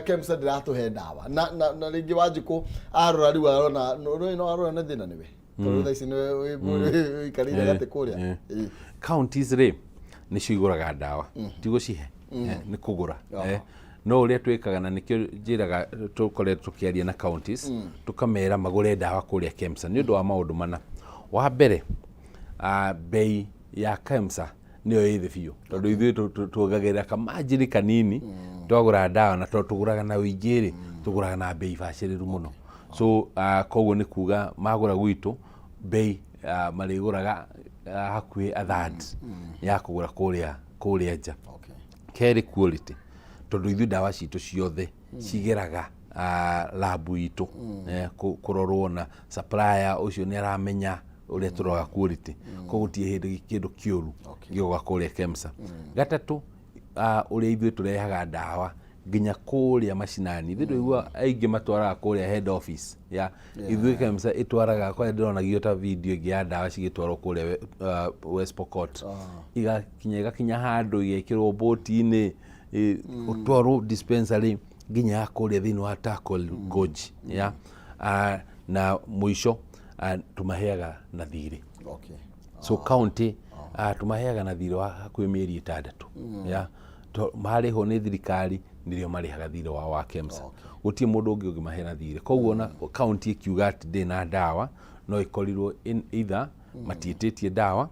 KEMSA ndĩratũhe ndawa na na na rĩngĩ Wanjikũ arora rĩu arona no arora nĩ thĩna nĩwe tondũ thaa ici nĩwe ũikarĩire gatĩ kũrĩa. Counties rĩ nĩcio igũraga ndawa, ti gũcihe, nĩ kũgũra. No ũrĩa twĩkaga na nĩkĩo njĩraga tũkoretwo tũkĩaria na counties, tũkamera magũre ndawa kũrĩa KEMSA nĩ ũndũ wa maũndũ mana. Wa mbere, bei ya KEMSA nĩyo ĩ thĩ biũ, tondũ ithuĩ tuongagĩrĩra kamanjĩrĩ kanini twagũra ndawa, na tondũ tũgũraga na ũingĩ rĩ, tũgũraga na bei bacĩrĩru mũno. So koguo nĩ kuga magũra gwitũ bei marĩgũraga hakuhĩ a third ya kũgũra kũrĩa nja. Kerĩ, quality, tondũ ithuĩ ndawa citũ ciothe cigeraga labu itũ kũrorwo na supplier ũcio nĩ aramenya ũrĩa tũroraga quality, koguo gũtirĩ hĩndĩ kĩndũ kĩũru gĩgoka kũrĩa KEMSA. Gatatũ, ũrĩa ithuĩ tũrehaga ndawa nginya kũrĩa macinani, ithuĩ ndũigua aingĩ matwaraga kũrĩa head office ya ithuĩ KEMSA ĩtwaraga kwa ndĩronagio ta video ĩngĩ ya ndawa cigĩtwarwo kũrĩa West Pokot, igakinya handũ igekĩrwo boti-inĩ, ũtwarwo dispensary nginya ya kũrĩa thĩinĩ wa Turkle Gorge ya na mũico tũmaheaga na thirĩ. So county tũmaheaga na thirĩ wa hakuhĩ mĩeri 6 ya marĩhwo nĩ thirikari nĩrĩo marĩhaga thirĩ wao wa KEMSA. Gũtirĩ mũndũ ũngĩ ũngĩmahe na thirĩ. Koguo ona county ĩkiuga atĩ ndĩrĩ na ndawa, no ĩkorirwo either matiĩtĩtie ndawa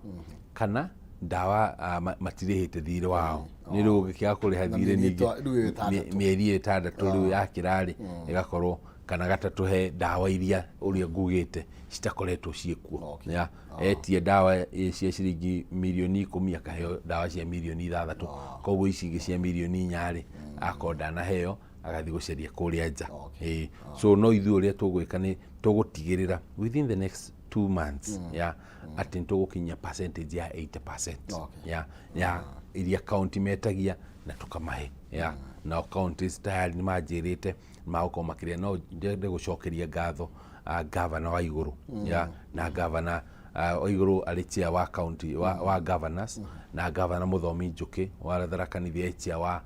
kana ndawa matirĩhĩte thirĩ wao. Nĩ rĩu ũngĩkĩaga kũrĩha thirĩ ningĩ mĩeri 6 rĩu yakĩra rĩ, ĩgakorwo Kana gatatũ, he ndawa iria ũrĩa ngugĩte citakoretwo ciĩkuo. Ya etie ndawa cia ciringi mirioni 10, akaheo ndawa cia mirioni 6. Koguo ici ingĩ cia mirioni 4 rĩ, akorwo ndanaheo, agathiĩ gũcaria kũrĩa nja. Ĩĩ. So no ithuĩ ũrĩa tũgwĩka nĩ tũgũtigĩrĩra within the next 2 months ya atĩ nĩ tũgũkinyia percentage ya 80% ya iria county metagia na tũkamahe. Ya nao counties tayari nĩ manjĩrĩte magũkorwo makĩrĩa. No ndende gũcokeria ngatho gavana wa igũrũ ya na gavana wa igũrũ arĩ chair wa county wa governors, na gavana Mũthomi Njũkĩ wa Tharaka Nithi e chair wa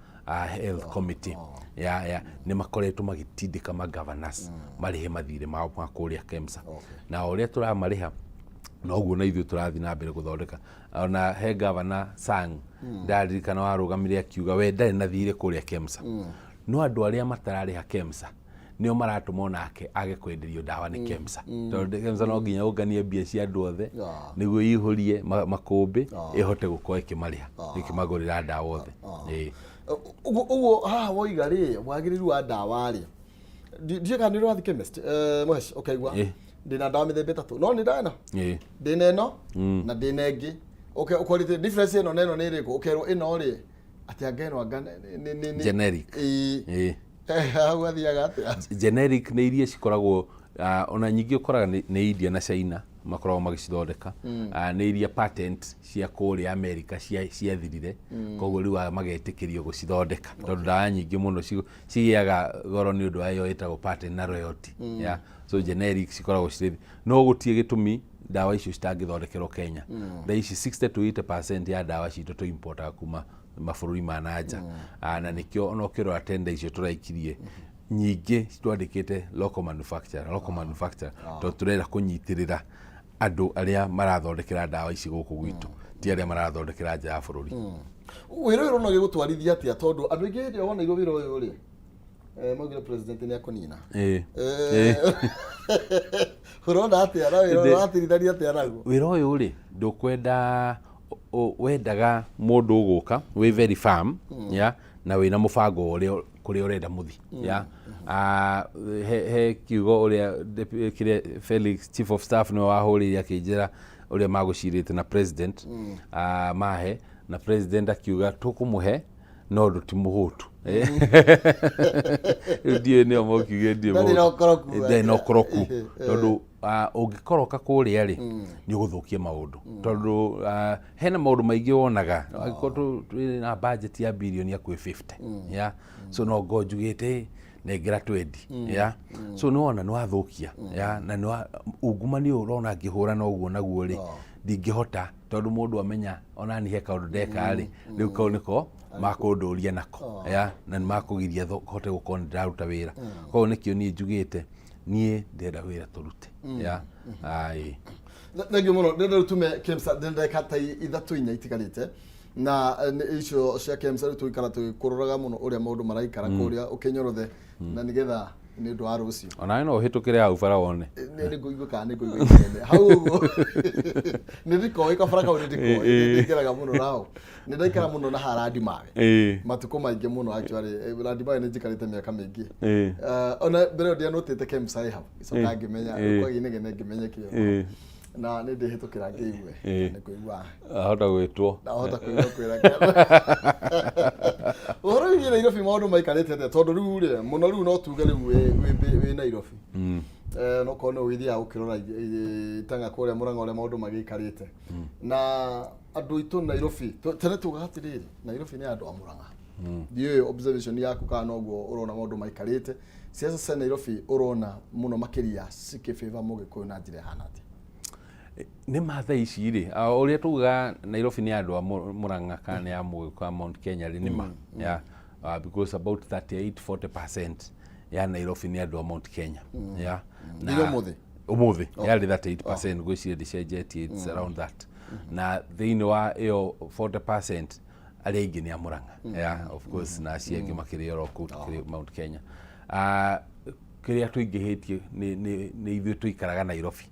health committee. Ya nĩ makoretwo magĩtindĩka ma governors marĩhe mathirĩ mao ma kũrĩa KEMSA, na o ũrĩa tũramarĩha noguo na ithuĩ tũrathiĩ na mbere gũthondeka. Ona he gavana Sang ndaririkana warũgamire akiuga we ndarĩ na thirĩ kũrĩa KEMSA, no andũ arĩa matararĩha KEMSA nĩo maratũma onake age kwenderio ndawa nĩ KEMSA, tondũ KEMSA no nginya ũnganie mbia cia andũ othe nĩguo ihũrie makũmbĩ ĩhote gũkorwo ĩkĩmarĩha, ĩkĩmagũrĩra ndawa othe. Ĩĩ. Ũguo haha woiga rĩ, wagĩrĩru wa ndawa rĩ, ndiũĩ kana nĩ ũrathiĩ chemist, Mũhesh, ũkaigua ndĩna ndawa mĩthemba ĩtatũ, no nĩ ndawa ĩno, ndĩna ĩno na ndĩna ĩngĩ. Ũkorĩte difference ĩno na ĩno nĩ ĩrĩkũ? Ũkerwo ĩno rĩ, atĩ anga ĩno anga Generic. Ĩĩ. Ĩĩ. Hau athiaga atĩa? Generic nĩ iria cikoragwo ona nyingĩ ũkoraga nĩ India na China makoragwo magĩcithondeka. Nĩ iria patent cia kũrĩa America ciathirire, koguo rĩu aya magetĩkĩrio gũcithondeka, tondũ ndawa nyingĩ mũno cigĩaga goro nĩ ũndũ wa ĩyo ĩtagwo patent na royalty. Yeah. So generic cikoragwo cirĩ, no gũtirĩ gĩtũmi ndawa icio citangĩthondekerwo Kenya. Thaa ici 60 to 80% ya ndawa citũ tũ importaga kuma mabũrũri ma na nja. Na nĩkĩo ona ũkĩrora tender icio tũraikirie nyingĩ twandĩkĩte local manufacturer, local manufacturer, tondũ tũrenda kũnyitĩrĩra andũ arĩa marathondekera ndawa ici gũkũ gwitũ, ti arĩa marathondekera nja ya bũrũri. Wĩra ũyũ ũrona ũgĩgũtwarithia atĩa? Tondũ andũ aingĩ hĩndĩ ĩrĩa woneirwo wĩra ũyũ rĩ, maugire president nĩ akũnina. Ũrona atĩa na wĩra ũyũ, ũratirithania atĩa naguo? Wĩra ũyũ rĩ, ndũkwenda wendaga mũndũ ũgũka wĩ very firm ya na wĩna mũbango wa ũrĩa kũrĩa ũrenda mũthi ya. He kiugo ũrĩa kĩrĩa Felix, chief of staff, nĩwe wahũrĩire akĩnjĩra ũrĩa magũcirĩte na president, mahe na president akiuga tũkũmũhe no ũndũ ti mũhũtu. Rĩu ndiũĩ nĩo mokiuge ndiũĩ. Ndarĩ na ũkoroku. Ndarĩ na ũkoroku, tondũ ũngĩkoroka kũrĩa rĩ, nĩ ũgũthũkia maũndũ, tondũ hena maũndũ maingĩ wonaga angĩkorwo twĩ na budget ya birioni hakuhĩ 50 ya, so no ngo njugĩte nengera 20 ya, so nĩ wona nĩ wathũkia ya na nĩ wa ungumania ũyũ ũrona ngĩhũra na ũguo naguo rĩ, ndingĩhota, tondũ mũndũ amenya ona ni he kaũndũ ndeka rĩ, rĩu kau nĩko makũndũria nako ya na nĩ makũgiria hote gũkorwo nĩ ndĩraruta wĩra. Koguo nĩkĩo niĩ njugĩte niĩ ndĩrenda wĩra tũrute ya ĩĩ. Thengiũ mũno. Ndĩrenda rĩu tume KEMSA, ndĩrenda ndagĩka ta ithatũ inya itigarĩte na icio cia KEMSA. Rĩu tũgĩikara tũgĩkũroraga mũno ũrĩa maũndũ maraikara kũrĩa, ũkĩnyorothe na nĩgetha nĩ ũndũ wa rũciũ. Onawe no ũhĩtũkĩre hau bara wone. Nĩ ngũigua kana nĩ ngũigua inegene hau ũguo, nĩ ndikoĩ kabara kau, nĩ ndikoĩ, nĩ ndingĩraga mũno nao, nĩ ndaikara mũno na harandi mawe matukũ maingĩ mũno. Actually, randi mawe nĩ njikarĩte mĩaka mĩingĩ. Ona mbere ĩyo ndianotĩte KEMSA ĩ hau, icoka ngĩmenya kwagĩa inegene, ngĩmenya kĩo na nĩ ndĩhĩtũkĩra ngĩigue nĩ kũigua. Ahota gwĩtwo. Ndahota kũigua kwĩra ũhoro wĩgiĩ Nairobi, maũndũ maikarĩte atĩa? Tondũ rĩu rĩ mũno rĩu no tuge rĩu wĩ Nairobi. No korwo nĩ ũgĩthiaga ũkĩrora itanga kũrĩa Mũrang'a ũrĩa maũndũ magĩikarĩte na andũ aitũ Nairobi. Tene tugaga atĩrĩrĩ, Nairobi nĩ andũ a Mũrang'a. Ndiũĩ observation yaku kana noguo ũrona maũndũ maikarĩte. Siasa cia Nairobi ũrona mũno makĩria cikĩbĩba Mũgĩkũyũ na njĩra ĩhana atĩa? Nĩ ma thaa ici rĩ, ũrĩa tugaga Nairobi nĩ andũ a Mũrang'a kana nĩ a Mũgĩkũyũ a Mount Kenya rĩ, nĩ ma yeah. Because about 38 40% ya Nairobi nĩ andũ a Mount Kenya yeah. Nĩ ũmũthĩ? Ũmũthĩ yarĩ 38%, ngwĩciria ndĩcenjetie, it's around that. Na thĩinĩ wa ĩyo 40%, arĩa aingĩ nĩ a Mũrang'a yeah, of course, na acio angĩ makĩrĩ oro kũu tukĩrĩ Mount Kenya. Kĩrĩa tũingĩhĩtie nĩ ithuĩ tũikaraga Nairobi,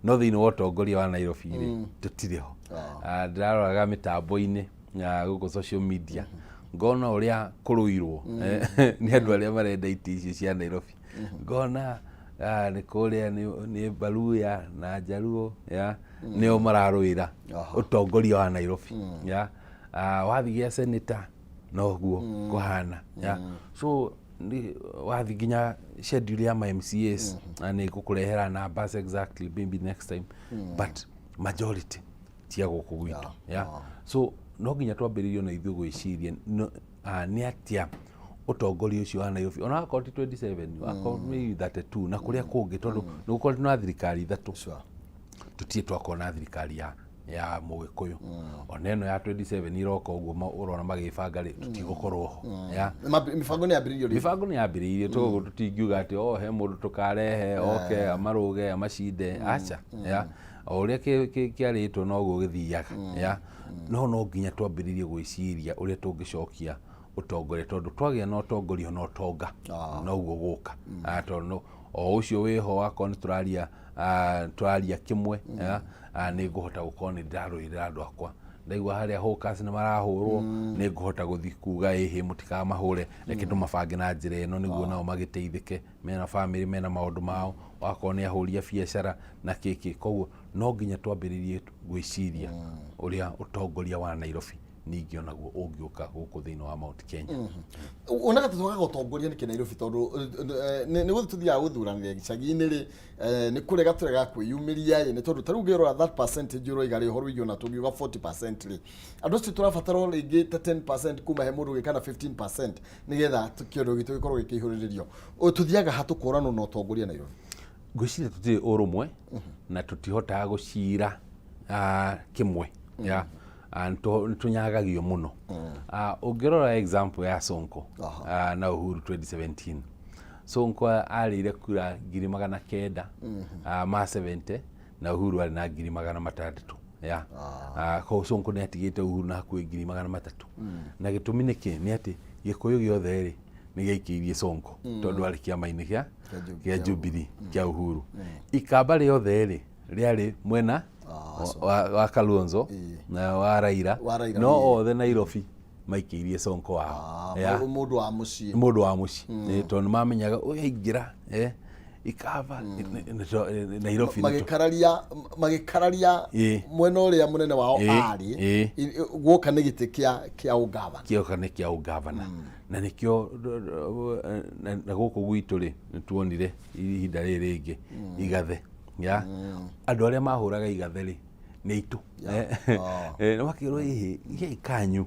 no thĩinĩ wa ũtongoria wa Nairobi rĩ, tũtirĩ ho. Ndĩraroraga mĩtambo-inĩ ya gũkũ social media, ngona ũrĩa kũrũirwo nĩ andũ arĩa marenda itĩ icio cia Nairobi. Ngona nĩ kũrĩa nĩ Baluya na Jaluo, ya nĩo mararũĩra ũtongoria wa Nairobi, ya wathiĩ gĩa senator noguo kũhana, ya so wathiĩ nginya schedule ya ma MCAs na nĩ ngũkũrehera numbers exactly maybe next time, but majority tia gũkũ gwitũ, ya so no nginya twambĩrĩrie na ithuĩ gwĩciria nĩ atĩa ũtongoria ũcio wa Nairobi, ona wakorwo ti 27, wakorwo maybe 32 na kũrĩa kũngĩ, tondũ nĩ gũkoretwo na thirikari ithatũ. Tũtirĩ twakorwo na thirikari ya mũgĩkũyũ, ona ĩno ya 27 iroka ũguo ũrona magĩbanga rĩ, tũtigũkorwo ho, ya. Mĩbango nĩ yambĩrĩirio rĩ? Mĩbango nĩ yambĩrĩirie, toguo tũtingiuga atĩ o he mũndũ tũkarehe oke amarũge amacinde, aca, ya o ũrĩa kĩarĩtwo noguo gĩthiaga, ya no nginya twambĩrĩrie gwĩciria ũrĩa tũngĩcokia ũtongoria, tondũ twagĩa na ũtongoria na ũtonga noguo gũka. Tondũ o ũcio wĩho, wakorwo nĩ tũraria tũraria kĩmwe, ya, nĩ ngũhota gũkorwo nĩ ndĩrarũĩrĩra andũ akwa. Ndaigua harĩa hawkers nĩ marahũrwo, nĩ ngũhota gũthiĩ kuga, ĩhĩ, mũtikamahũre, reke tũmabange na njĩra ĩno nĩguo nao magĩteithĩke, mena family, mena maũndũ mao, wakorwo nĩ ahũri a biacara na kĩkĩ. Koguo no nginya twambĩrĩrie gwĩciria ũrĩa ũtongoria wa Nairobi ningĩ onaguo ũngĩũka gũkũ thĩinĩ wa Mount Kenya. Onaga tũtwagaga ũtongoria nĩkĩ Nairobi? Tondũ nĩ gũthiĩ tũthiaga gũthuranĩra gĩcagi-inĩ rĩ, nĩ kũrega tũrega kwĩyumĩria ĩ, nĩ tondũ ta rĩu ũngĩrora that percentage ũroiga rĩ, ũhoro wĩgiĩ ona tũngiuga 40% rĩ, andũ acio tũrabatara o rĩngĩ ta 10% kuma he mũndũ ũngĩ kana 15% nĩgetha kĩondo gitũ gĩkorwo gĩkĩihũrĩrĩrio. Tũthiaga ha tũkoranwo na ũtongoria Nairobi? Ngwĩciria tũtirĩ ũrũmwe na tũtihotaga gũcira kĩmwe, ya nĩ tũnyagagio mũno. Ũngĩrora example ya Sonko na Uhuru 2017, Sonko arĩire kura 900,000 ma 70 na Uhuru arĩ na 600,000, ya koguo Sonko nĩ atigĩte Uhuru na hakuhĩ 300,000. Na gĩtũmi nĩ kĩ? Nĩ atĩ Gĩkũyũ gĩothe rĩ nĩ gĩaikĩirie Sonko tondũ arĩ kĩama-inĩ kĩa kĩa Jubilee kĩa Uhuru. Ikamba rĩothe rĩ rĩarĩ mwena wa Kalonzo na wa Raila. Wa Raila, no othe Nairobi maikĩirie Sonko wao. Ya. Mũndũ wa mũciĩ. Mũndũ wa mũciĩ. Tondũ nĩ mamenyaga ũyũ aingĩra Ikamba Nairobi magĩkararia mwena ũrĩa mũnene wao arĩ guoka nĩ gĩtĩ kĩa ũgavana. Kĩoka nĩ kĩa ũgavana na nĩkĩo na gũkũ gwitũ rĩ nĩ tuonire ihinda rĩrĩ rĩngĩ igathe ya andũ arĩa mahũraga igathe rĩ nĩ aitũ. Nĩ makĩrwo ĩhĩ gĩai kanyu.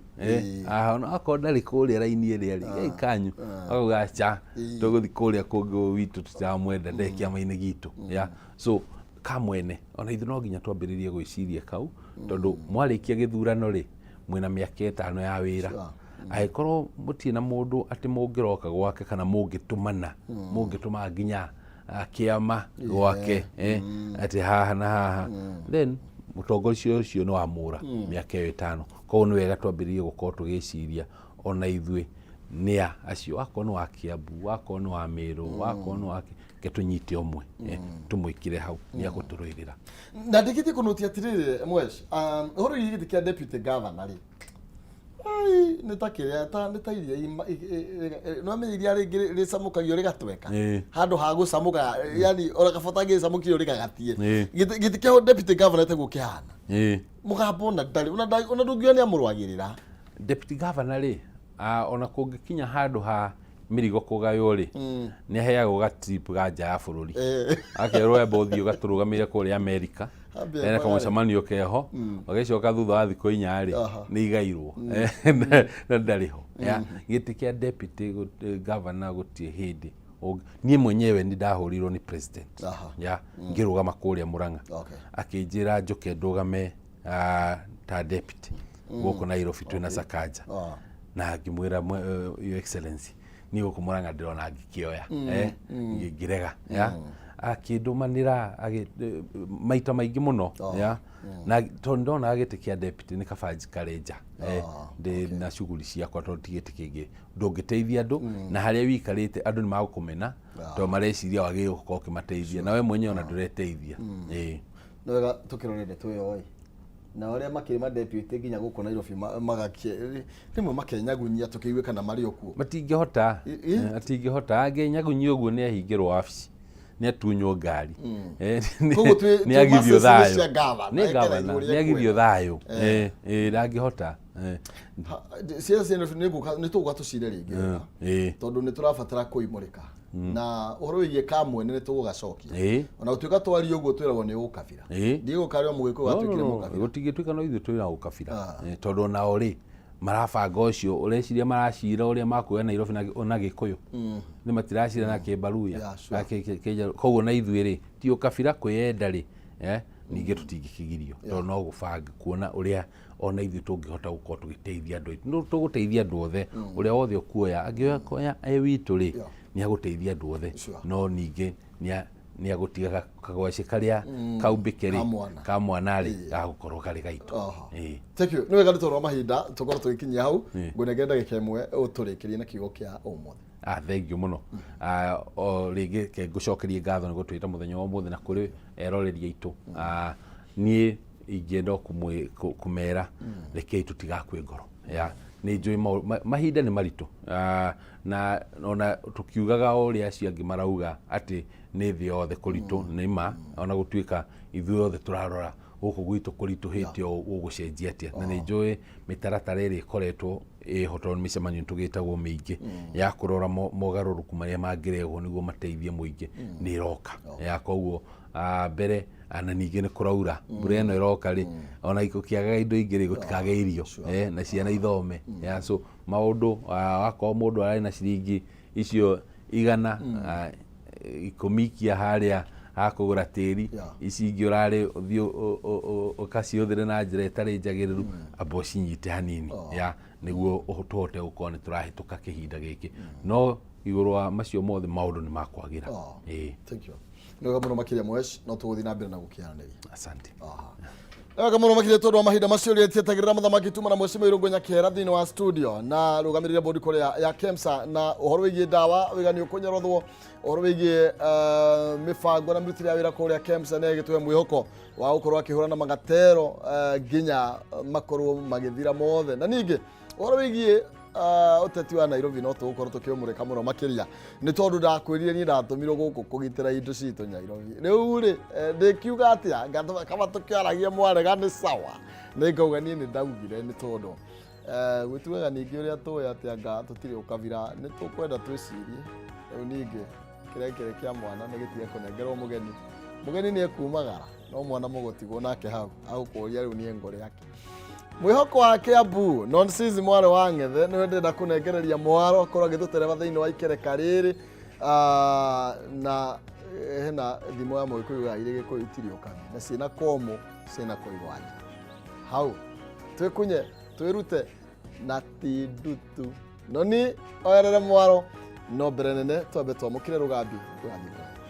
Ona akorwo ndarĩ kũrĩa raini ĩrĩa rĩ gĩai kanyu, akauga aca, tũgũthiĩ kũrĩa kũngĩ witũ, tũtiramwenda, ndarĩ kĩama-inĩ gitũ. Ya so kamwene ona ithuĩ no nginya twambĩrĩrie gwĩciria kau, tondũ mwarĩkia gĩthurano rĩ mwĩna mĩaka 5 ya wĩra. Angĩkorwo mũtirĩ na mũndũ atĩ mũngĩroka gwake kana mũngĩtũmana, mũngĩtũma nginya kĩama gwake atĩ haha na haha, then mũtongoria ũcio nĩ wamũra mĩaka ĩyo 5. Koguo nĩ wega twambĩrĩrie gũkorwo tũgĩciria ona ithuĩ nĩa acio, wakorwo nĩ wa Kiambu, wakorwo nĩ wa Meru, wakorwo nĩ wa ke tũnyite ũmwe, tũmwĩkĩre hau nĩ agũtũrũĩrĩra. Na ndĩkĩtie kũnũtia atĩrĩrĩ, Mwesh, ũhoro wĩgiĩ gĩtĩ kĩa deputy governor rĩ, ai, nĩ ta kĩrĩa ta nĩ ta iria no amenye iria rĩngĩ rĩcamũkagio rĩgatweka handũ ha gũcamũka, yani ona kabata gĩcamũkio rĩgagatie. Gĩtĩ kĩa deputy governor taguo kĩhana mũgambo ona ndarĩ ona ndũngiuga nĩ amũrũagĩrĩra. Deputy governor rĩ, ona kũngĩkinya handũ ha mĩrigo kũgaywo rĩ, nĩ aheagwo ga trip ga nja ya bũrũri, akerwo amba ũthiĩ ũgatũrũgamĩre kũrĩa Amerika. Ambia Ena kwara- kamũcemanio keho, agĩcoka thutha wa thikũ 4 rĩ nĩ igairwo na ndarĩ ho. Ya, gĩtĩ kĩa deputy governor gũtirĩ hĩndĩ niĩ mwenyewe nĩ ndahũrirwo nĩ president ya ngĩrũgama kũrĩa Murang'a, akĩnjĩra njũke ndũgame ta deputy gũkũ Nairobi twĩna Sakaja, na ngĩmwĩra, "Your Excellency, niĩ gũkũ Murang'a ndĩrona ngĩkĩoya." Ngĩrega, ya akĩndũmanĩra maita maingĩ mũno, ya na tondũ ndonaga gĩtĩ kĩa deputy nĩ kaba njikare nja, ndĩ na shughuli ciakwa, tondũ ti gĩtĩ kĩngĩ ndũngĩteithia andũ, na harĩa wikarĩte andũ nĩ magũkũmena tondũ mareciria wagĩrĩirwo gũkorwo ũkĩmateithia na we mwenyewe ona ndũreteithia. Nĩ wega tũkĩrore ndeto ĩyo ĩ. Na ũrĩa makĩrĩ ma deputy nginya gũkũ Nairobi magakie rĩmwe makenyagunyia tũkĩigue kana marĩ o kuo. Matingĩhota. I- Matingĩhota, angĩnyagunyia ũguo nĩ ahingĩrwo wabici, nĩ atunywo ngari. Koguo Nĩ twĩ agithio masses nĩ thayũ. cia gavana, Nĩ ekereire gavana, ũrĩa nĩ agithio ekwenda. thayũ. Ndangĩhota. Ciaca cia Nairobi nĩ tũgũka tũcire rĩngĩ wega. Tondũ nĩ tũrabatara kũimũrĩka na ũhoro wĩgiĩ kamwene nĩ tũgũgacokia. Ona gũtuĩka twaria ũguo twĩragwo nĩ ũkabira. Ndigũka rĩo mũgĩkũyũ No, no, watuĩkire no, mũkabira. Gũtingĩtuĩka no ithuĩ twĩ na ũkabira. Tondũ onao rĩ marabanga ũcio ũreciria maracira ũrĩa makuoya Nairobi na Gĩkũyũ, nĩ matiracira na Kĩmbaruya. Yeah, sure. Na Kĩnjaruo. Koguo na ithuĩ rĩ ti ũkabira kwĩyenda rĩ, ningĩ tũtingĩkĩgirio tondũ no gũbanga kuona ũrĩa ona ithuĩ tũngĩhota gũkorwo tũgĩteithia andũ aitũ. No tũgũteithia andũ othe, ũrĩa wothe ũkuoya angĩoya kuoya e witũ rĩ, nĩ agũteithia andũ othe. No ningĩ nĩ agũtiga kagwacĩ karĩa kaumbĩke rĩ, Ka mwana. ka mwana rĩ, gagũkorwo karĩ gaitũ. Aha. Thank you. Nĩ wega nĩ tondũ wa mahinda tũkorwo tũgĩkinyia hau, ngũnengere ndagĩka ĩmwe ũtũrĩkĩrie na kiugo kĩa ũmũthĩ. Thank you mũno. O rĩngĩ reke ngũcokerie ngatho nĩ gũtwĩta mũthenya wa ũmũthĩ na kũrĩ eroreri aitũ. Niĩ ingĩenda o kũmera rekei tũtigakue ngoro. Ya, nĩ njũĩ mahinda nĩ maritũ. Na ona tũkiugaga o ũrĩa acio angĩ marauga atĩ nĩ thĩ yothe kũritũ, nĩ ma, ona gũtuĩka ithuĩ othe tũrarora gũkũ gwitũ kũritũhĩte ũũ gũgũcenjia atĩa. Na nĩ njũĩ mĩtaratara ĩrĩa ĩkoretwo ĩho tondũ mĩcemanio tũgĩtagwo mĩingĩ ya kũrora mogarũrũku marĩa mangĩrehwo nĩguo mateithie mũingĩ nĩ ĩroka. Ya koguo, mbere, na ningĩ nĩ kũraura mbura ĩno ĩroka rĩ, ona gũkĩagaga indo ingĩ rĩ, gũtikage irio, na ciana ithome. Ya, so maũndũ, wakorwo mũndũ ararĩ na ciringi icio igana, 10 ikia harĩa hakũgũra tĩri, ici ingĩ ũrarĩ ũthiĩ ũkacihũthĩre na njĩra ĩtarĩ njagĩrĩru, amba ũcinyite hanini, ya nĩguo tũhote gũkorwo nĩ tũrahĩtũka kĩhinda gĩkĩ. No igũrũ wa macio mothe maũndũ nĩ makwagĩra. Thank you. Nĩ wega mũno makĩria Mwesh, no tũgũthiĩ na mbere na gũkĩaranĩria. Asante. Nĩ wega mũno makĩria tondũ wa mahinda macio rĩrĩa tietagĩrĩra mũthamaki tuma na Mheshimiwa Irũngũ Nyakĩhera thĩinĩ wa studio na rũgamĩrĩre bodi kũrĩa ya KEMSA na ũhoro wĩgiĩ ndawa wĩga nĩ ũkũnyorothwo, ũhoro wĩgiĩ mĩbango na mĩrutĩre ya wĩra kũrĩa KEMSA nĩ ĩgĩtũhe mwĩhoko wa gũkorwo akĩhũrana na magatero nginya makorwo magĩthira mothe. Na ningĩ ũhoro wĩgiĩ ũteti wa Nairobi no tũgũkorwo tũkĩũmũrĩka mũno makĩria nĩ tondũ ndakwĩrire niĩ ndatũmirwo gũkũ kũgitĩra indo citũ Nairobi. Rĩu rĩ, ndĩkiuga atĩa ngatũma kaba tũkĩaragia mwarega nĩ sawa, nĩ ngauga niĩ nĩ ndaugire nĩ tondũ gwĩtuaga ningĩ ũrĩa tũĩ atĩ anga tũtirĩ ũkabira, nĩ tũkwenda twĩcirie. Rĩu ningĩ kĩrĩa kĩrĩ kĩa mwana nĩ gĩtige kũnengerwo mũgeni, mũgeni nĩ ekumagara no mwana mũgũtigwo nake hau agũkũria rĩu niĩ ngũrĩ ake. Mwĩhoko wa Kiambu Nonsizi mwarĩ wa Ng'ethe nĩwe ndĩrenda kũnengereria mwaro akorwo agĩtũtereba thĩinĩ wa ikereka rĩrĩ, na hena thimo ya Mũgĩkũyũ ya irĩ Gĩkũyũ itirĩ ũkabi na ciĩna komũ ciĩna kũigwanja hau twĩkunye twĩrute na ti ndutu noni oyerere mwaro no mbere nene twambe twamũkĩre rũgambi rũgathiĩ kũraya.